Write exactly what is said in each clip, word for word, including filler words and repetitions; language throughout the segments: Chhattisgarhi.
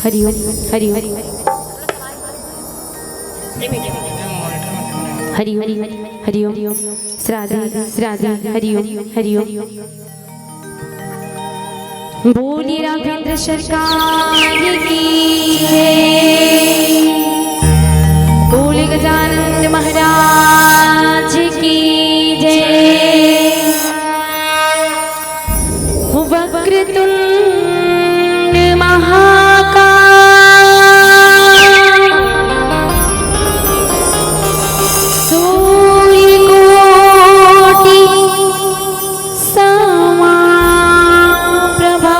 हरि ओम, हरि ओम, हरि ओम, हरि ओम। श्राद्धे, श्राद्धे, हरि ओम, हरि ओम। बोलिए राघवेंद्र सरकार की जय। बोलिए गजानंद महाराज की जय। वक्रतुंड महाकाय, सूर्यकोटि समाप्रभा,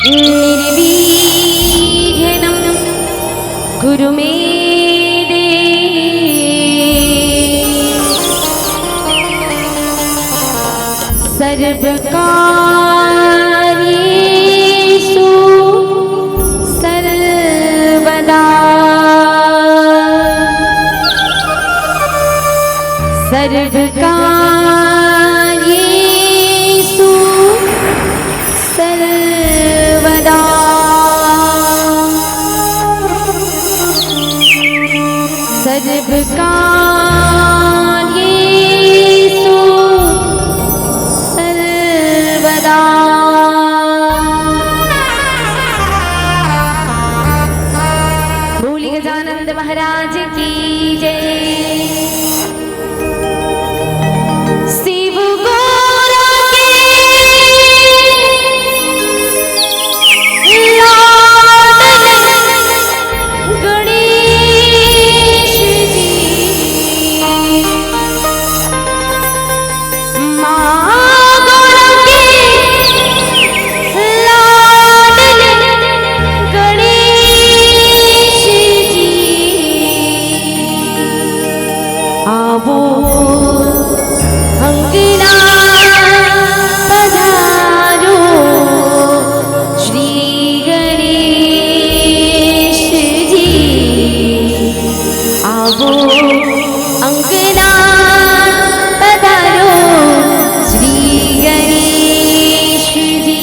निर्विघ्नं कुरु मे देव। सर्वकार्येषु सर्वदा। सर्वकार्येषु सर्वदा। सर्वकार्येषु सर्वदा। बोलिए गजानंद महाराज की जय। शिव गोरा के लाडले गणेश जी, माँ अंगना पधारो श्री गणेश जी, आवो अंगना पधारो श्री गणेश जी।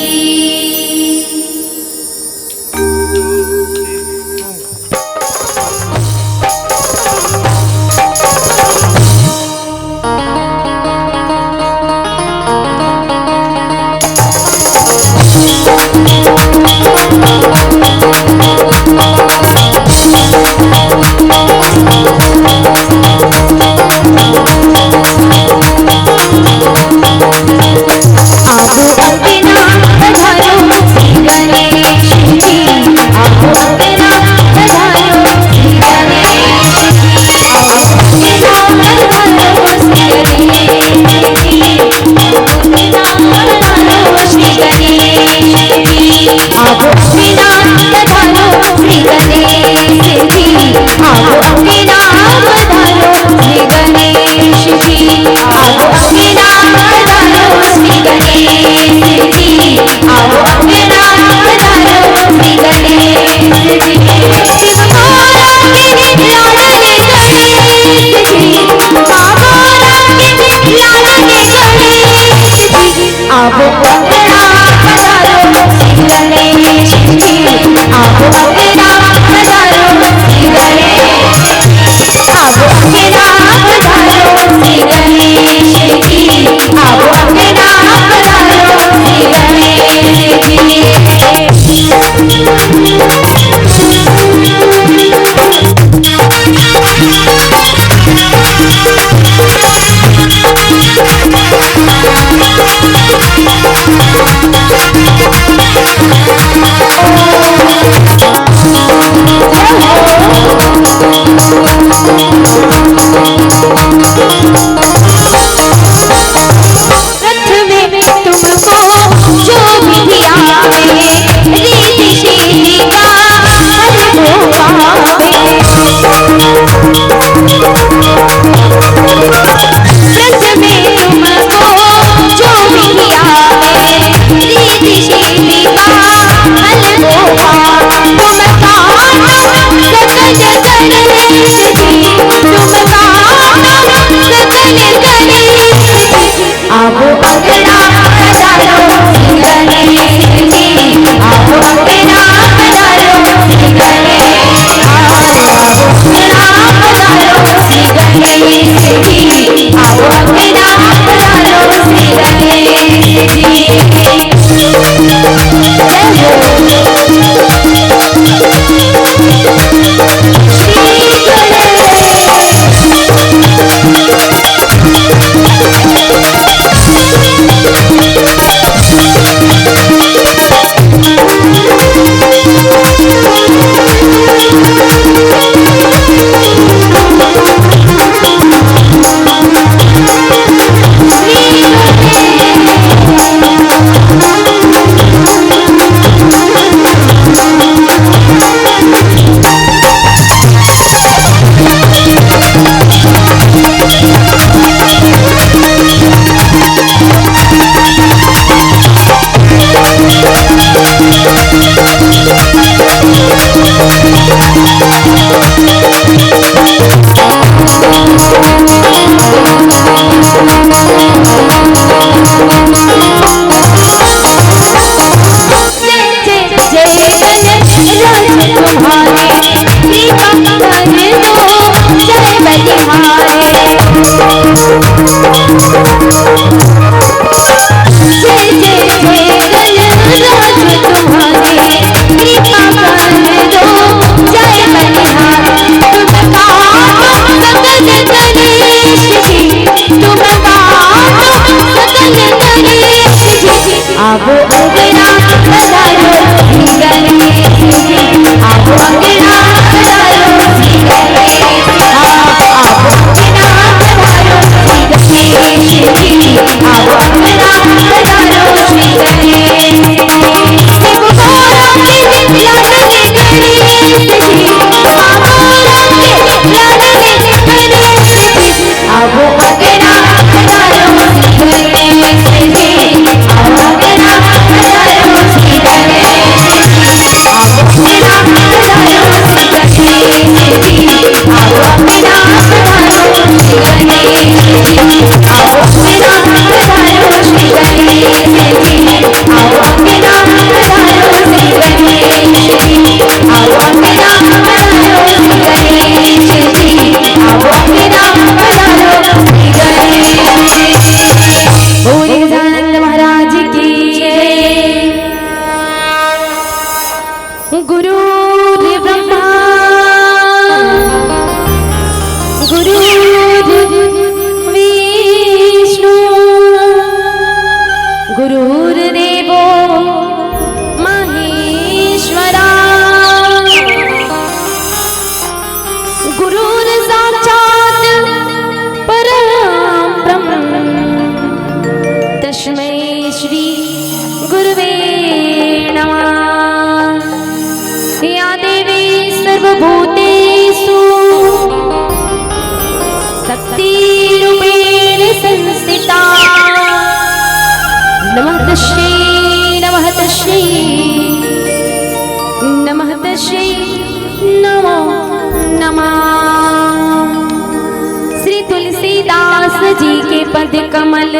पद कमल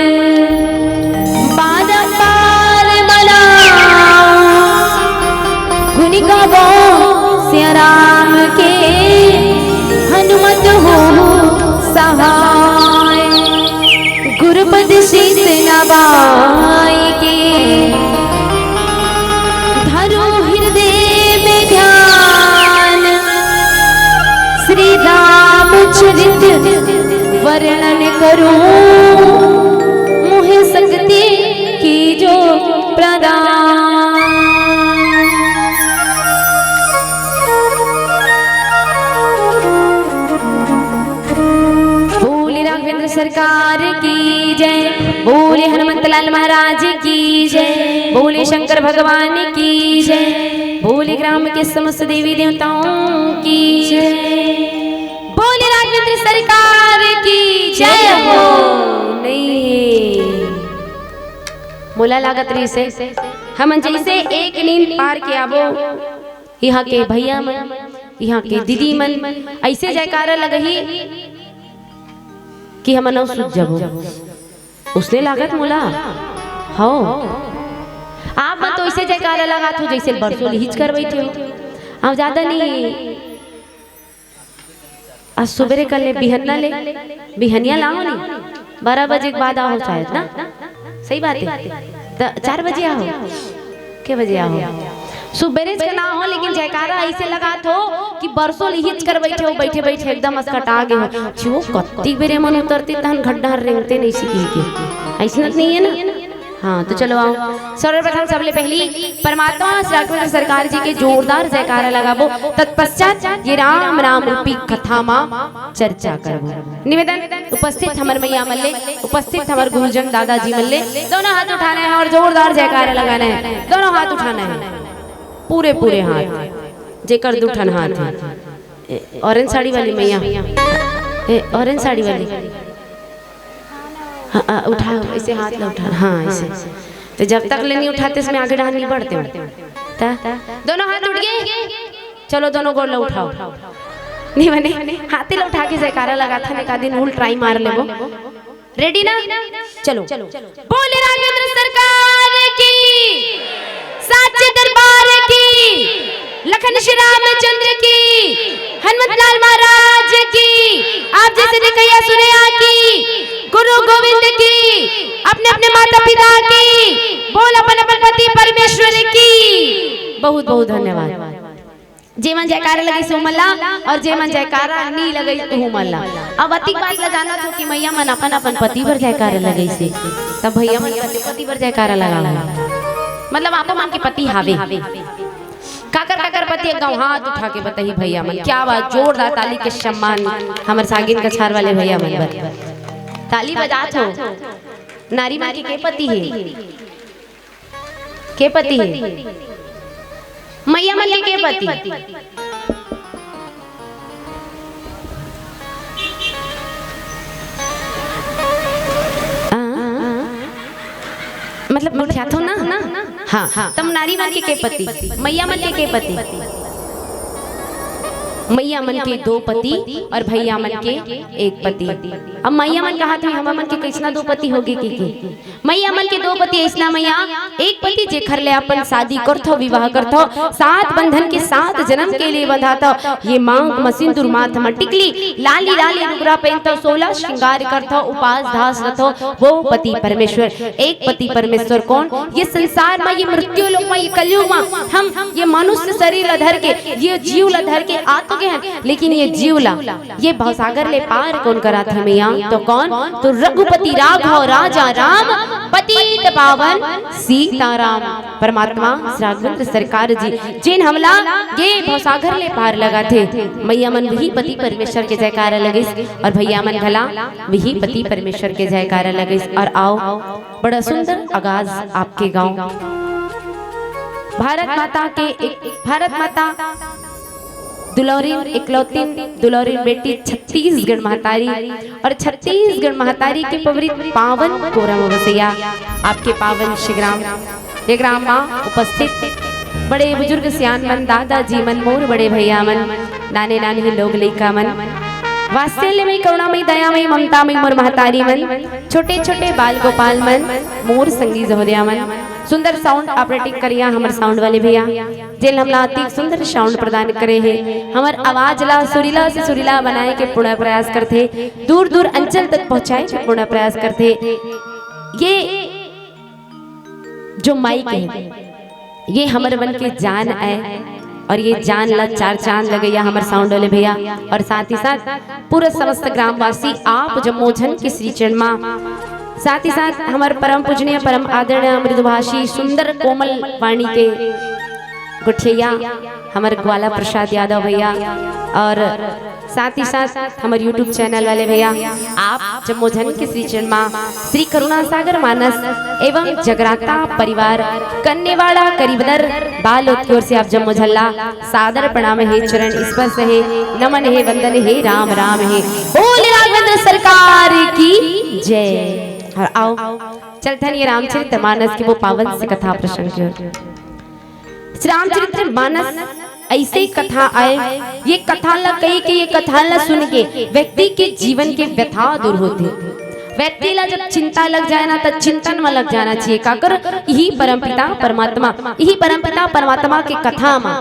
बारंबार मनाओ, गुण गावो सिया राम के, हनुमत हो सहाय। गुरुपद शीस नवाय के, धरो हृदय में ध्यान, श्री रामचरित वर्णन करूं, मुहे शक्ति कीजो प्रदान। बोले राघवेंद्र सरकार की जय, बोले हनुमंत लाल महाराज की जय, बोले शंकर भगवान की जय, बोले ग्राम के समस्त देवी देवताओं की जय, बोले राघवेंद्र सरकार की जय हो। नहीं, मोला लागत रहिसे, हमन जइसे एक नींद पार के आबो, इहाँ के भैया मन, इहाँ के दीदी मन, अइसे जयकारा लगही कि हमन अउ सुत जबो। उसने लागत मोला, हव। आप मन तो अइसे जयकारा लगात हो, जइसे बरसो लिहिच कर बइठे हो। अब ज्यादा नहीं, आज सुबेरे कर ले, बिहन्ना ले, बिहनिया लाओ नी, बारह बजे के बाद आओ शायद ना, सही बात है, त चार बजे आओ, के बजे आओ, सुबेरे के ना हो, लेकिन जयकारा अइसे लगात हो कि बरसो लिहिच कर बइठे हो, बइठे बइठे एकदम असकटा गे हो। छियो, कत्ती बेरे मन उतरते तहन घड्डा हर रेंगते नहीं सीखी के, अइसना तो नहीं है ना? हाँ, तो चलो आओ। सर्वप्रथम सबले पहली परमात्मा श्री राघवेंद्र सरकार जी के जोरदार जयकारा लगाबो, तत्पश्चात ये राम नाम रूपी कथा मा चर्चा करबो। निवेदन, उपस्थित हमर मैया मन ले, उपस्थित हमर गुरुजन दादाजी मन ले, दोनों हाथ उठाना है और जोरदार जयकारा लगाना है। दोनों हाथ उठाना है, पूरे पूरे हाथ, जेकर दू ठन हाथ है। ए, ऑरेंज साड़ी वाली मैया, ए, ऑरेंज साड़ी वाली, हाँ, आ, उठाओ, ऐसे हाथ ला उठा, हाँ, ऐसे। तो जब तक ले नहीं उठाते, इसमें आगे डाल नहीं बढ़ते हो। ता? दोनों हाथ उठ गए? चलो, दोनों गोड़ ला उठाओ। नहीं बने, हाथे ला उठा के जयकारा लगा था, एक आध दिन उल ट्राई मार लेबो। रेडी ना? चलो। बोले राघवेंद्र सरकार की, साचे दरबार की, लखन श्री रामचंद्र की, हनुमत लाल महाराज की, आप जैसे ने कहिया सुने आकी, गुरु गोविंद की, अपने अपने माता पिता की, बोल अपन अपन पति परमेश्वर की। बहुत बहुत धन्यवाद। जे मन जयकारा लगइस ओ मन ला, और जे मन जयकारा नी लगइस ओ मन ला। अब अतिक बात ला जानत हो कि मैया मन अपन अपन पति बर जयकारा लगइस हे, तब भैया मन अपन पति बर जयकारा लगाओ। मतलब आपो मन के पति हावे। काकर काकर पति एक गाँव हाथ उठा के बताही भैया मन। क्या बात, जोरदार ताली के सम्मान हमर सागिन कछार वाले भैया मन बर। ताली बजात हो। नारी मन के के पति हे? के पति हे? मैया मन के के पति? आ, मतलब, मुठियाथो ना? हाँ, तब नारी मन के के पति? मैया मन के के पति? मैया मन के दो पति और भैया मन के एक पति। अब मैया मन कहा थे, हम मन के कैसना दो पति होगे के, के? मैया मन के दो पति अइसना मैया, एक पति जेखर ले अपन शादी करथो, विवाह करथो, सात बंधन के सात जन्म के लिए बंधाथो। ये मांग म सिंदूर, माथ म टिकली, लाली लाली लुगरा पहनथो, सोलह श्रृंगार करथो, उपास धास रथो, वो पति परमेश्वर। एक पति परमेश्वर कौन? ये संसार म, ये मृत्यु लोक म, ये कलयुग म हम ये मनुष्य शरीर ला धर के, ये जीव ला धर के आ तो गे हन, लेकिन ये जीव ला ये भवसागर ले पार कौन कराथे मैया? तो कौन? तो रघुपति राघव राजा राम, पतित पावन सीताराम। परमात्मा श्री राघवेंद्र सरकार जी, जेन हमला ये भवसागर ले पार लगाथे। मैया मन वही पति परमेश्वर के जयकारा लगइस और भैया मन घला वही पति परमेश्वर के जयकारा लगइस। और आओ, बड़ा सुंदर आगाज आपके गांव। भारत माता के एक, भारत माता दुलौरिन, इकलौतिन दुलौरिन बेटी छत्तीसगढ़ महतारी और छत्तीसगढ़ महतारी के पवित्र पावन कोरा म बसैया आपके पावन श्री ग्राम, ये ग्राम म उपस्थित बड़े बुजुर्ग सियान मन, दादाजी मन, मोर बड़े भैया मन, नाने नाने लोग लइका मन, वात्सल्यमयी, करुणामयी, दयामयी, ममतामयी मोर महतारी मन, छोटे छोटे बाल गोपाल मन, मोर संगी जहोरिया मन, सुंदर साउंड ऑपरेटिंग करिया हमर साउंड वाले भैया, जेन हमला अति सुंदर साउंड प्रदान करे हे, हमर आवाज ला सुरीला से सुरीला बनाए के पूर्ण प्रयास करथे, दूर दूर अंचल तक पहुंचाए के पूर्ण प्रयास करथे। ये जो माइक है, ये हमर मन के जान आय और ये जान ला चार चांद लगैया हमर साउंड वाले भैया और साथ ही साथ पूरा समस्त ग्रामवासी आप जम्मो झन के श्री चरण मा, साथ ही साथ हमर परम पूजनीय, परम आदरणीय, मृदुभाषी, सुंदर कोमल वाणी के गोठिया हमर ग्वाला प्रसाद यादव भैया और साथ ही साथ हमर YouTube चैनल वाले भैया, आप जम्मो झन के श्री चरण मा श्री करुणासागर मानस एवं जगराता परिवार कन्नेवाड़ा करीबदर बालोद की ओर से आप जम्मो झन ला सादर प्रणाम हे, चरण स्पर्श हे, नमन हे, वंदन हे, राम राम हे। बोल राघवेंद्र सरकार की जय। और आओ चलथन ये रामचरित मानस के वो पावन से कथा प्रसंग की ओर। श्री रामचरित्र मानस ऐसे कथा आय, ये कथा ला कही के, ये कथा ला सुन के व्यक्ति के जीवन के व्यथा दूर होथे। व्यक्ति ला जब चिंता लग जाए ना, त चिंतन में लग जाना चाहिए। काकर? यही परमपिता परमात्मा, यही परमपिता परमात्मा के कथा मा।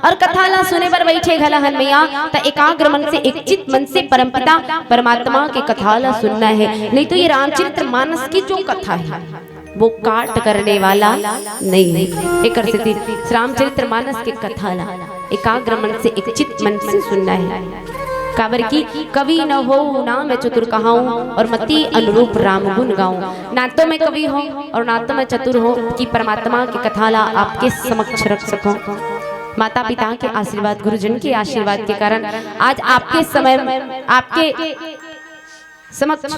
और कथा ला सुने बर बैठे घला हन मैया, त एकाग्र मन से, एक चित मन से परमपिता परमात्मा के कथा ला सुनना है, नहीं तो ये रामचरित्र मानस की जो कथा है, वो काट करने वाला नहीं है। एकर सेती रामचरित्र मानस के कथा ला एकाग्र मन से, एक चित मन से सुनना है। काबर कि कवि न होउ नाम चतुर कहाऊं, और मति अनुरूप राम गुण गाऊं। ना तो मैं कवि हूँ और ना तो मैं चतुर हूँ कि परमात्मा की कथा ला आपके समक्ष रख सकूं। माता पिता के आशीर्वाद, गुरुजन के आशीर्वाद के कारण आज आपके समय, आपके समक्ष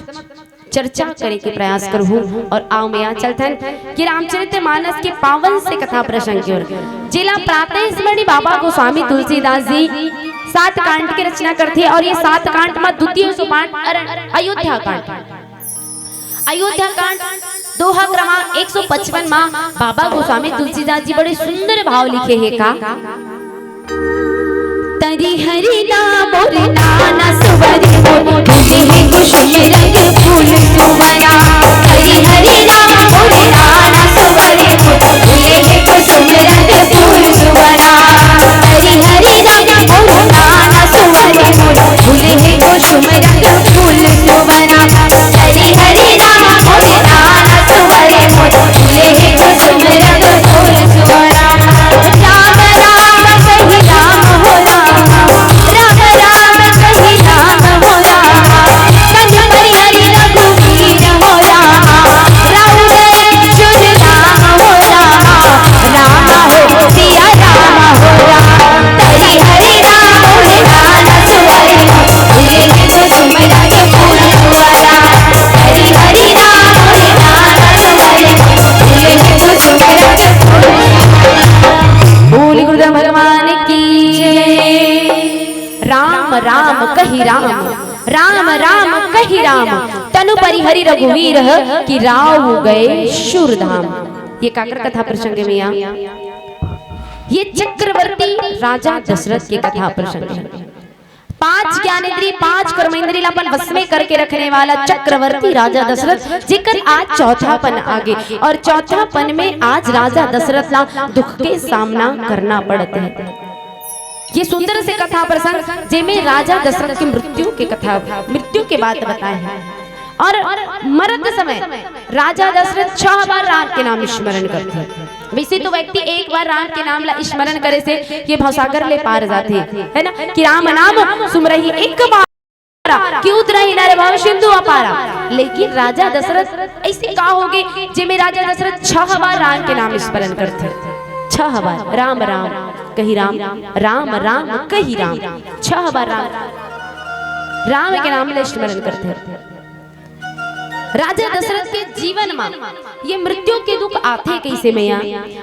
चर्चा करे के प्रयास करहूं। और आओ मैया चलथन कि रामचरित मानस के पावन से कथा प्रसंग की ओर, जेला प्रातः स्मरणी बाबा गोस्वामी तुलसीदास जी सात कांड के रचना करथे और ये सात कांड म द्वितीय सोपान अरण-, अयोध्या कांड, अयोध्या कांड दोहा क्रमांक एक सौ पचपन मा बाबा गोस्वामी तुलसीदास जी बड़े सुंदर भाव लिखे हे का। तरी हरि नाम मोर नाना सुवरी मोर, भूले हे कुसुम रंग फूल सुवरा। तरी हरि नाम मोर नाना सुवरी मोर, भूले हे कुसुम रंग फूल सुवरा। तरी हरि नाम मोर नाना सुवरी मोर, भूले हे कुसुम रंग फूल सुवरा। तरी हरि नाम मोर नाना सुवरी मोर, भूले हे कुसुम रंग फूल सुवरा। राम राम कहि राम हो राम, राम राम कहि राम हो राम। मन परि हरि रघुवीर हो राम, राउर जुल राम हो राम। राम हो सिया राम हो राम। तरी हरि नाम मोर नाना सुवरी मोर, भूले हे कुसुम रंग फूल सुवरा। तरी हरि नाम मोर नाना सुवरी मोर, भूले हे कुसुम रंग फूल। बोल गुरुदेव भगवान की जय। राम राम कहि राम, राम राम कहि राम, तनु परि हरि रघुवीर, कि राउ गए सुर धाम। ये काकर कथा प्रसंग हे मैया? ये चक्रवर्ती राजा दशरथ के कथा प्रसंग हे। पांच ज्ञानेंद्री, पांच कर्मेंद्री ला अपन वश में करके रखने वाला चक्रवर्ती राजा दशरथ, जेकर आज चौथापन आगे, और चौथापन में आज राजा दशरथ ला दुख के सामना करना पड़त हे। ये सुंदर से कथा प्रसंग, जेमे राजा दशरथ के मृत्यु के कथा, मृत्यु के बात बताए हे। और मरत समय राजा दशरथ छह बार राम के नाम स्मरण करथे। वैसे तो व्यक्ति एक बार राम के नाम ला स्मरण करे से ये भवसागर ले पार जाथे, है ना, कि राम नाम सुमरहि एक बार, कि उतरहि नर भव सिंधु अपारा। लेकिन राजा दशरथ ऐसे का होगे, जेमे राजा दशरथ छह बार राम के नाम स्मरण करथे, छह बार राम राम कहि राम, राम राम कहि राम, छह बार राम, राम के नाम ला स्मरण करथे। राजा दशरथ के जीवन मा ये मृत्यु के दुख आथे कइसे मैया?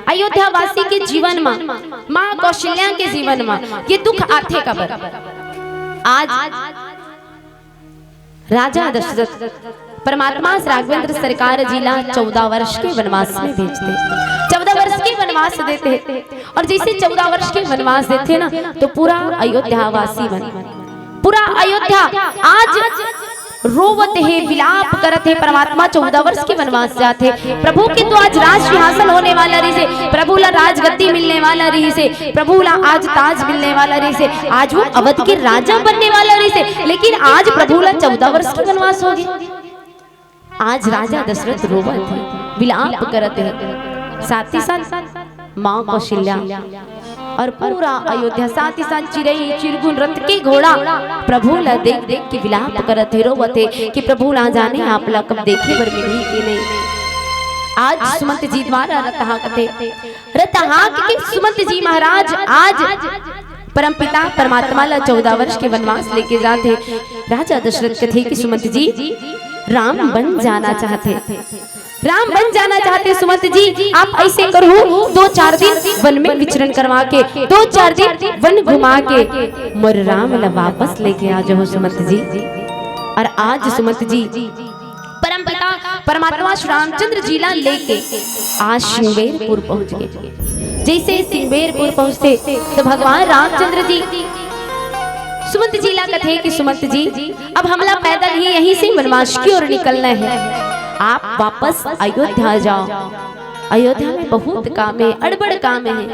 अयोध्या वासी के जीवन मा, माँ कौशल्या के जीवन मा ये दुख आथे काबर? आज राजा दशरथ, परमात्मा राघवेंद्र सरकार जी ला चौदह वर्ष के वनवास में भेजथे, चौदह वर्ष के वनवास देथे। और जैसे चौदह वर्ष के वनवास देथे ना, तो पूरा अयोध्या वासी मन पूरा अयोध्या आज रोवत हे, विलाप करत हे। परमात्मा चौदह वर्ष के वनवास जात हे। प्रभु के तो आज राज सिंहासन होने वाला रहिसे, प्रभु ला राजगद्दी मिलने वाला रहिसे, प्रभु ला आज ताज मिलने वाला रहिसे, आज वो अवध के राजा बनने वाला रहिसे, लेकिन आज प्रभु ला चौदह वर्ष के वनवास हो गे। आज राजा दशरथ रोवत हे, विलाप करत हे, साथ ही साथ माँ कौशल्या और पूरा अयोध्या, साथ ही साथ चिरई चिरगुन, रथ के घोड़ा प्रभु ला देख देख के विलाप करत हे, रोवत हे कि प्रभु ना जाने आप ला कब देखे बर मिलही कि नहीं। आज सुमंत जी द्वारा रथ हाँकत हे, रथ हाँक के सुमंत जी महाराज आज परमपिता परमात्मा ला चौदह वर्ष के वनवास लेके जात हे। राजा दशरथ कथे कि सुमंत जी, राम बन जाना चाहत हे, राम बन जाना चाहत हे सुमंत जी, आप ऐसे करहू, दो चार दिन वन में विचरण करवा के, दो चार दिन वन घुमा के मोर राम ला वापस लेके आ जाहू सुमंत जी। और आज सुमंत जी परमपिता परमात्मा श्री रामचंद्र जी ला लेके आज श्रृंगेरपुर पहुंच गे। जैसे श्रृंगेरपुर पहुंचथे तो भगवान रामचंद्र जी सुमंत जी ला कथे कि सुमंत जी, अब हमला पैदल ही यहीं से वनवास की ओर निकलना हे, आप वापस अयोध्या जाव, अयोध्या में बहुत काम हे, अड़बड़ काम हे,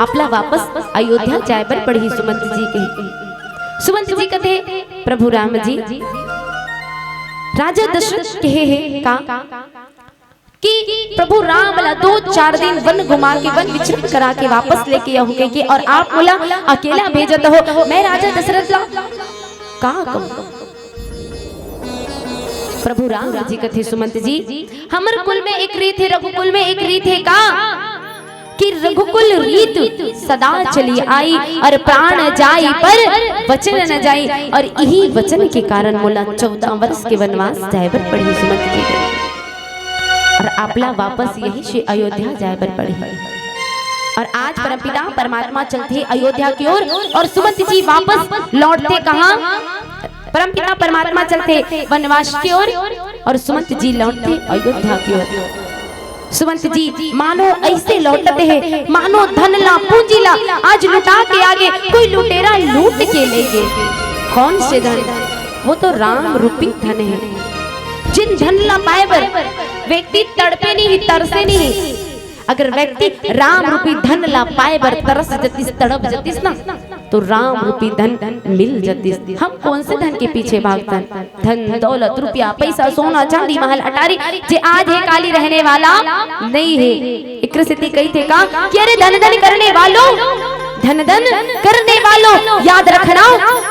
आपला वापस अयोध्या जाय बर पड़ही सुमंत जी कही। सुमंत जी कथे, प्रभु राम जी, राजा दशरथ कहे हे का कि प्रभु राम ला दो चार दिन वन घुमा के, वन विचरण करा के वापस लेके आहू कहिके, और आप मोला अकेला भेजत हो, मैं राजा दशरथ ला का कहूं? प्रभु राम जी कथे, सुमंत जी, हमर कुल में एक रीत हे, रघुकुल में एक रीत हे का कि रघुकुल रीत सदा चली आई, और प्राण जाई पर वचन न जाई, और इही वचन के कारण मोला चौदह वर्ष के वनवास जाय बर पड़ही सुमंत जी। और आपला वापस यहीं से अयोध्या जाय बर पड़ही। और आज परमपिता परमात्मा चलथे अयोध्या की ओर, और सुमंत जी वापस लौटथे कहाँ? परमपिता परमात्मा चलथे वनवास की ओर, और सुमंत जी लौटथे अयोध्या की ओर। सुमंत जी मानो ऐसे लौटत हे, मानो धन ला, पूंजी ला आज लुटा के आगे कोई लुटेरा लूट के ले गे। कौन से धन? वो तो राम रूपी धन हे। जिन धन ला पाए बर व्यक्ति तड़पे नहीं, तरसे नहीं। अगर व्यक्ति राम रूपी धन ला पाए बर तरस जतिस, तड़प जतिस ना, तो राम रूपी धन मिल जतिस। हम कौन से धन के पीछे भागतन? धन, दौलत, रुपया, पैसा, सोना, चांदी, महल, अटारी, जे आज हे, काली रहने वाला नहीं हे। एकर सेती कहिथे का कि अरे धन धन करने वालों, धन धन करने वालों, याद रखना,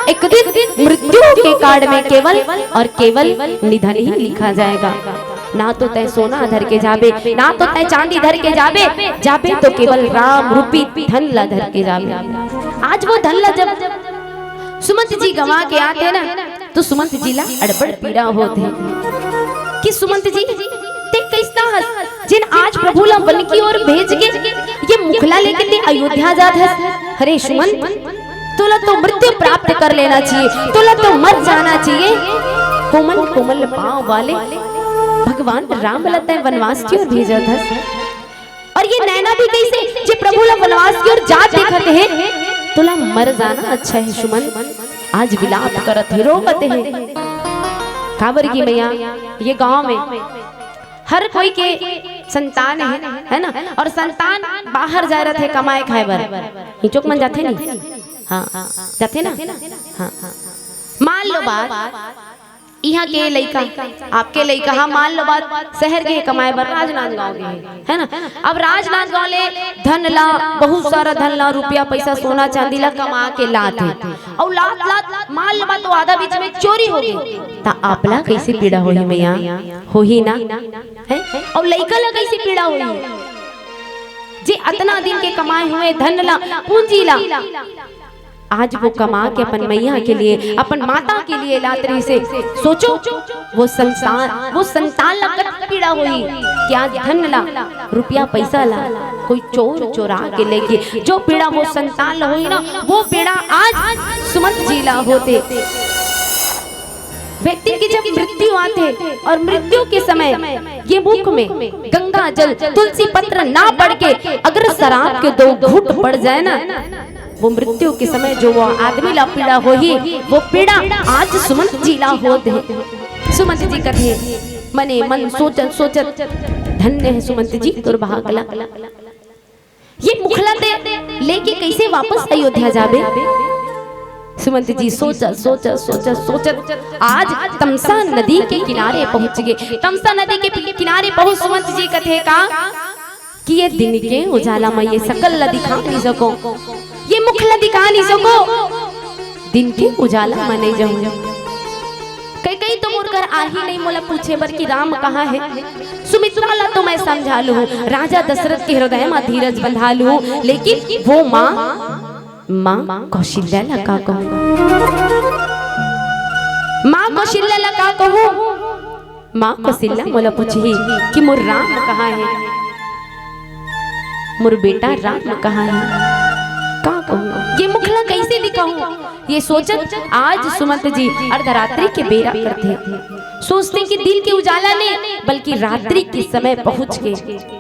एक दिन मृत्यु के कार्ड में केवल और केवल निधन ही लिखा जाएगा। ना तो तैं सोना धर के जाबे, ना तो तैं चांदी धर के जाबे, जाबे तो केवल राम रूपी धन ला धर के जाबे। आज वो धन ला जब सुमंत जी गंवा के आथे ना, तो सुमंत जी ला अड़बड़ पीड़ा होत हे कि सुमंत जी, तैं कइसना हस, जेन आज प्रभु ला वन की ओर भेज के ये मुखला लेके तैं अयोध्या जात हस? अरे सुमंत, तोला तो मृत्यु प्राप्त कर लेना चाहिए, तोला तो मर जाना चाहिए। कोमल कोमल पाँव वाले भगवान राम ला तैं वनवास की ओर भेजत हस। और ये नैना भी कइसे, जे प्रभु ला वनवास की ओर जात देखत हे, तोला मर जाना अच्छा हे सुमंत। आज विलाप करत हे, रोवत हे। काबर की मैया, ये गांव में हर कोई के संतान हे, है ना? और संतान बाहर जाय रथे कमाए खाए बर। हिचोक मन जाथे नहीं? हाँ, जाथे ना? हाँ। मान लो बात, इहाँ के लइका, आपके लइका, हाँ, मान लो बात, शहर गे हे कमाए बर, राजनांदगांव गे हे, है ना? अब राजनांदगांव ले धन ला, बहुत सारा धन ला, रुपया, पैसा, सोना, चांदी ला कमा के लात हे। अउ लात, लात, मान लो बात, तो आधा बीच में चोरी हो गे, त आपला कइसे पीड़ा होही मैया? होही ना? है? अउ लइका ला कइसे पीड़ा होही? जे अतना दिन के कमाए हुए धन ला, पूंजी ला, आज वो कमा के अपन मैया के लिए, अपन माता के लिए लात रहिसे। सोचो, वो संतान, वो संतान ला कत पीड़ा होही कि आज धन ला, रुपया पैसा ला कोई चोर चोरा के ले गे। जो पीड़ा वो संतान ला होही ना, वो पीड़ा आज सुमंत जी ला होथे। व्यक्ति की जब मृत्यु आथे और मृत्यु के समय ये मुख में गंगा जल, तुलसी पत्र ना पड़ के अगर शराब के दो घूंट पड़ जाए ना, वो मृत्यु के समय जो वो आदमी ला पीड़ा होही, वो पीड़ा आज सुमंत जी ला होत हे। सुमंत जी कथे, मने मन सोचत सोचत धन्य हे सुमंत जी तोर भाग ला। ये मुखला ते लेके कैसे वापस अयोध्या जाबे? सुमंत जी सोचत सोचत सोचत सोचत आज तमसा नदी के किनारे पहुंच गे। तमसा नदी के पि-, किनारे पहुंच सुमंत जी कथे का कि ये दिन के उजाला म ये सकल ला दिखा नहीं सको, ये मुखला दिखा नहीं सको, दिन के उजाला म नहीं जाऊं। कई कई तो मोर कर आही नहीं मोला पूछे बर कि राम कहाँ हे। सुमित्रा ला तो मैं समझा लूं, राजा दशरथ के हृदय म धीरज बंधा लूं, लेकिन वो माँ, माँ कौशल्या ला का कहूँ? माँ कौशल्या ला का कहूँ? माँ कौशल्या मोला पूछही कि मोर राम कहाँ हे, मोर बेटा राम कहाँ हे, का कहूँ? ये मुखला कैसे दिखाऊं? ये सोचत आज सुमंत जी अर्धरात्रि के बेरा करथे, सोचथे कि दिन के उजाला ने बल्कि रात्रि के समय पहुंच के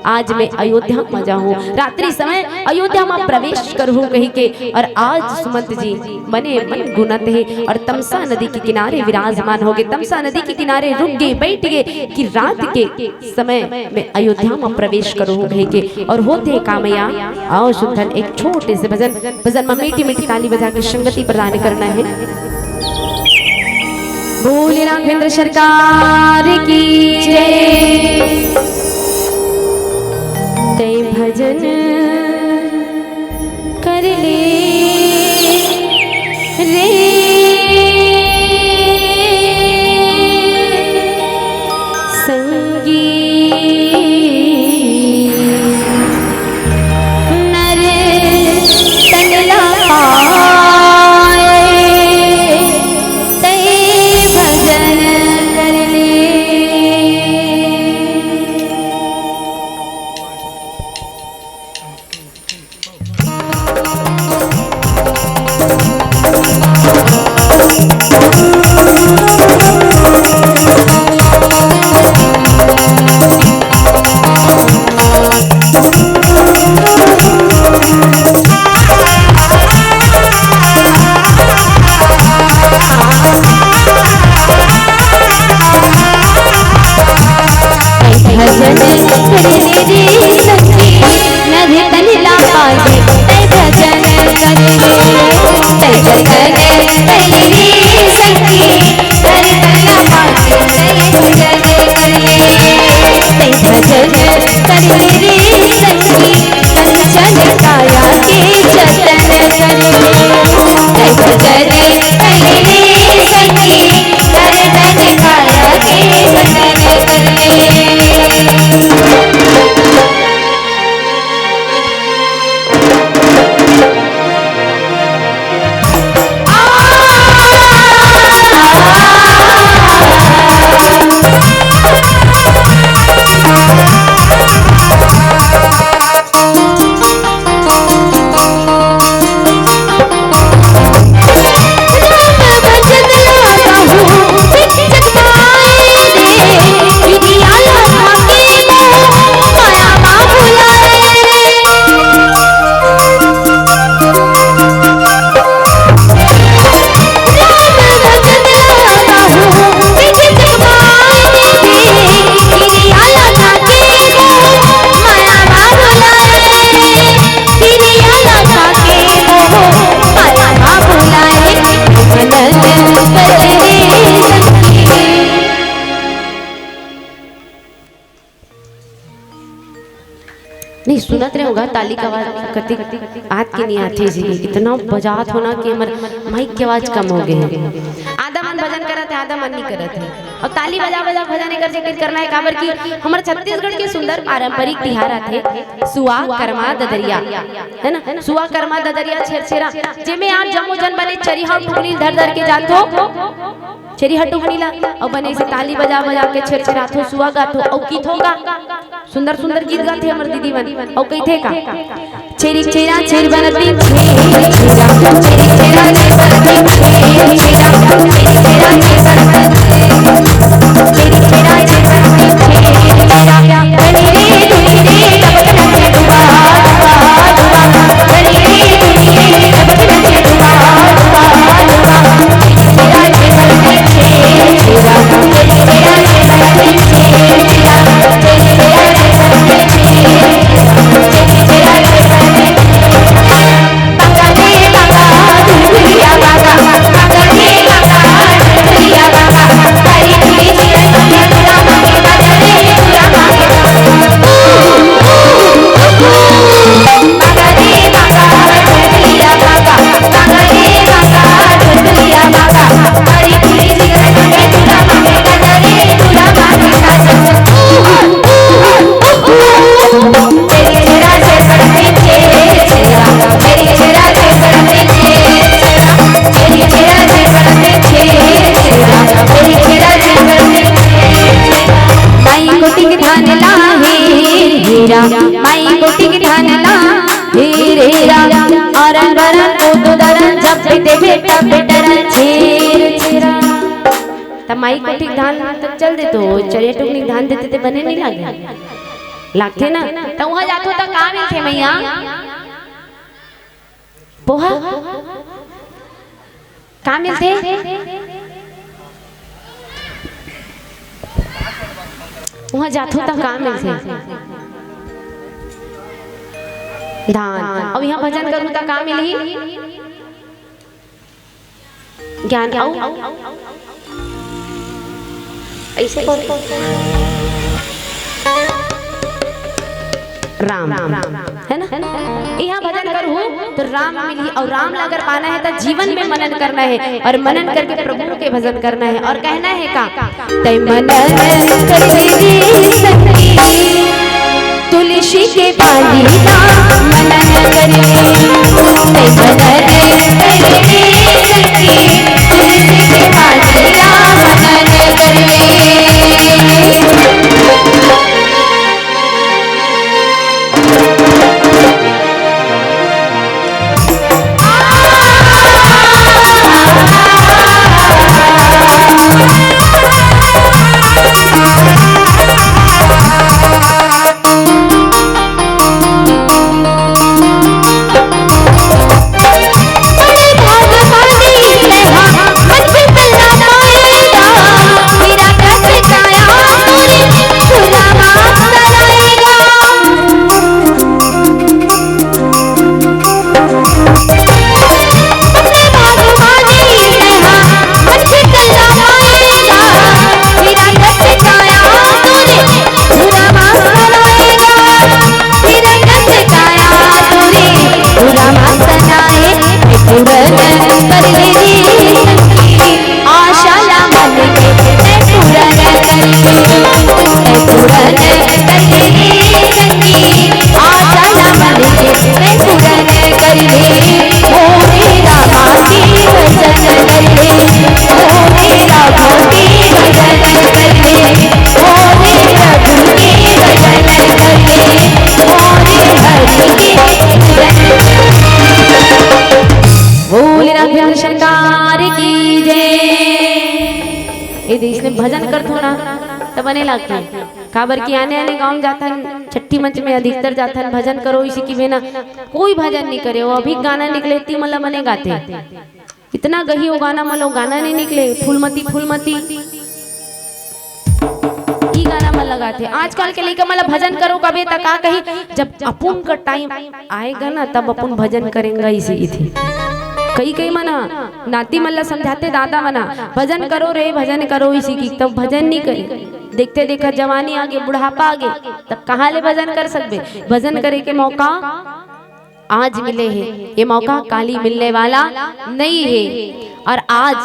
आज मैं अयोध्या म जाहूं, रात्रि समय अयोध्या म प्रवेश करहूं कहि के। और आज सुमंत जी मने मन गुनत हे और तमसा नदी के किनारे विराजमान हो गे, तमसा नदी के किनारे रुक गे, बैठ गे कि रात के समय में अयोध्या म प्रवेश करहूं कहि के। और होथे का मैया, आओ शुद्धन एक छोटे से भजन, भजन म मीठी मीठी ताली बजा के संगति प्रदान करना हे। बोले राघवेंद्र सरकार की जय। तै भजन कर ले रे संगी। नर तन ला पाए, तै भजन कर ले। भजन कर ले रे संगी, नर तन ला पाए, तै भजन कर ले। तै भजन कर ले रे संगी, नर तन ला पाए, तै भजन कर ले। तै भजन कर ले रे संगी, कंचन काया के जतन कर ले। तै भजन कर ले रे संगी, नर तन काया के जतन कर ले। नहीं सुनत रहे होगा, ताली का आवाज कतिक आत के नहीं आथे जी, इतना बजात हो ना कि हमर माइक के आवाज कम हो गे हे। आधा मन भजन करत हे, आधा मन नहीं करत हे। और ताली बजा बजा भजन एकर सेकर करना हे, काबर कि हमर छत्तीसगढ़ के सुंदर पारंपरिक तिहार आथे, सुआ, करमा, ददरिया, है ना? सुआ, करमा, ददरिया, छेरछेरा, जेमे आप जम्मो जन बने चरिहा टुकनी धर धर के जाथो, चरिहा टुकनी ला, अउ बने से ताली बजा बजा के छेरछेराथो, सुआ गाथो, अउ किथो का सुंदर सुंदर गीत गाथे हमर दीदी मन। अउ कहिथे का, छेरी छेरा छेर बनती, छेरी छेरा, छेरी छेरा छेर बनती, छेरी छेरा, छेरी छेरा छेर बनती, छेरी छेरा छेर बनती, छेरी छेरा, बनी रे दुनी रे, डबक डबक डुबा, डुबा, डुबा, बनी रे दुनी रे, डबक माई कोटि के धन ला, हीरा, अरन बरन कोदो दरन, जब देबे तब डरन छीर छीरा। त माई कोटि के धान तक चल देतो, चरिया टुकनी धान देते ते बने नहीं लागे, लागथे ना। त उहाँ जाथो त का मिलथे मैया? पोहा? का मिलथे? उहाँ जाथो त का मिलथे? धान। अउ इहाँ भजन करहूँ त का मिलही? ज्ञान। अउ अइसे कौन? राम, है ना? इहाँ भजन करहू त राम मिलही, अउ राम ला अगर पाना है त जीवन में मनन करना है, अउ मनन करके प्रभु के भजन करना है, अउ कहना है का? तै मनन कर रे संगी, तुलसी के बाली ला मनन कर रे, तै मनन कर रे संगी, तुलसी के बाली ला मनन कर रे। बोल राघवेंद्र सरकार की जय। ए दे, इसने भजन करथो ना, त बने लागथे। काबर कि आने आने गांव में जाथन, छट्ठी मंच में अधिकतर जाथन, भजन करो इसी की बिना कोई भजन नहीं करे। वो अभी गाना निकले ती मला बने गाथे। इतना गही वो गाना, मला वो गाना नहीं निकले, फूलमती फूलमती। ई गाना मन लगाथे। आजकल के लइका मन ला भजन करो कबे त का कही, जब अपुन का टाइम आएगा ना तब अपुन भजन करेंगा, इसे इथे। कई कई मन ह नाती मन ला समझाथे, दादा मन ह, भजन करो रे, भजन करो, इसी की तब भजन नहीं करे। देखते देखा जवानी आगे, बुढ़ापा आगे, तब कहाँ ले भजन कर सकबे? भजन करे के मौका आज मिले हे, ये मौका काली मिलने वाला नहीं है। और आज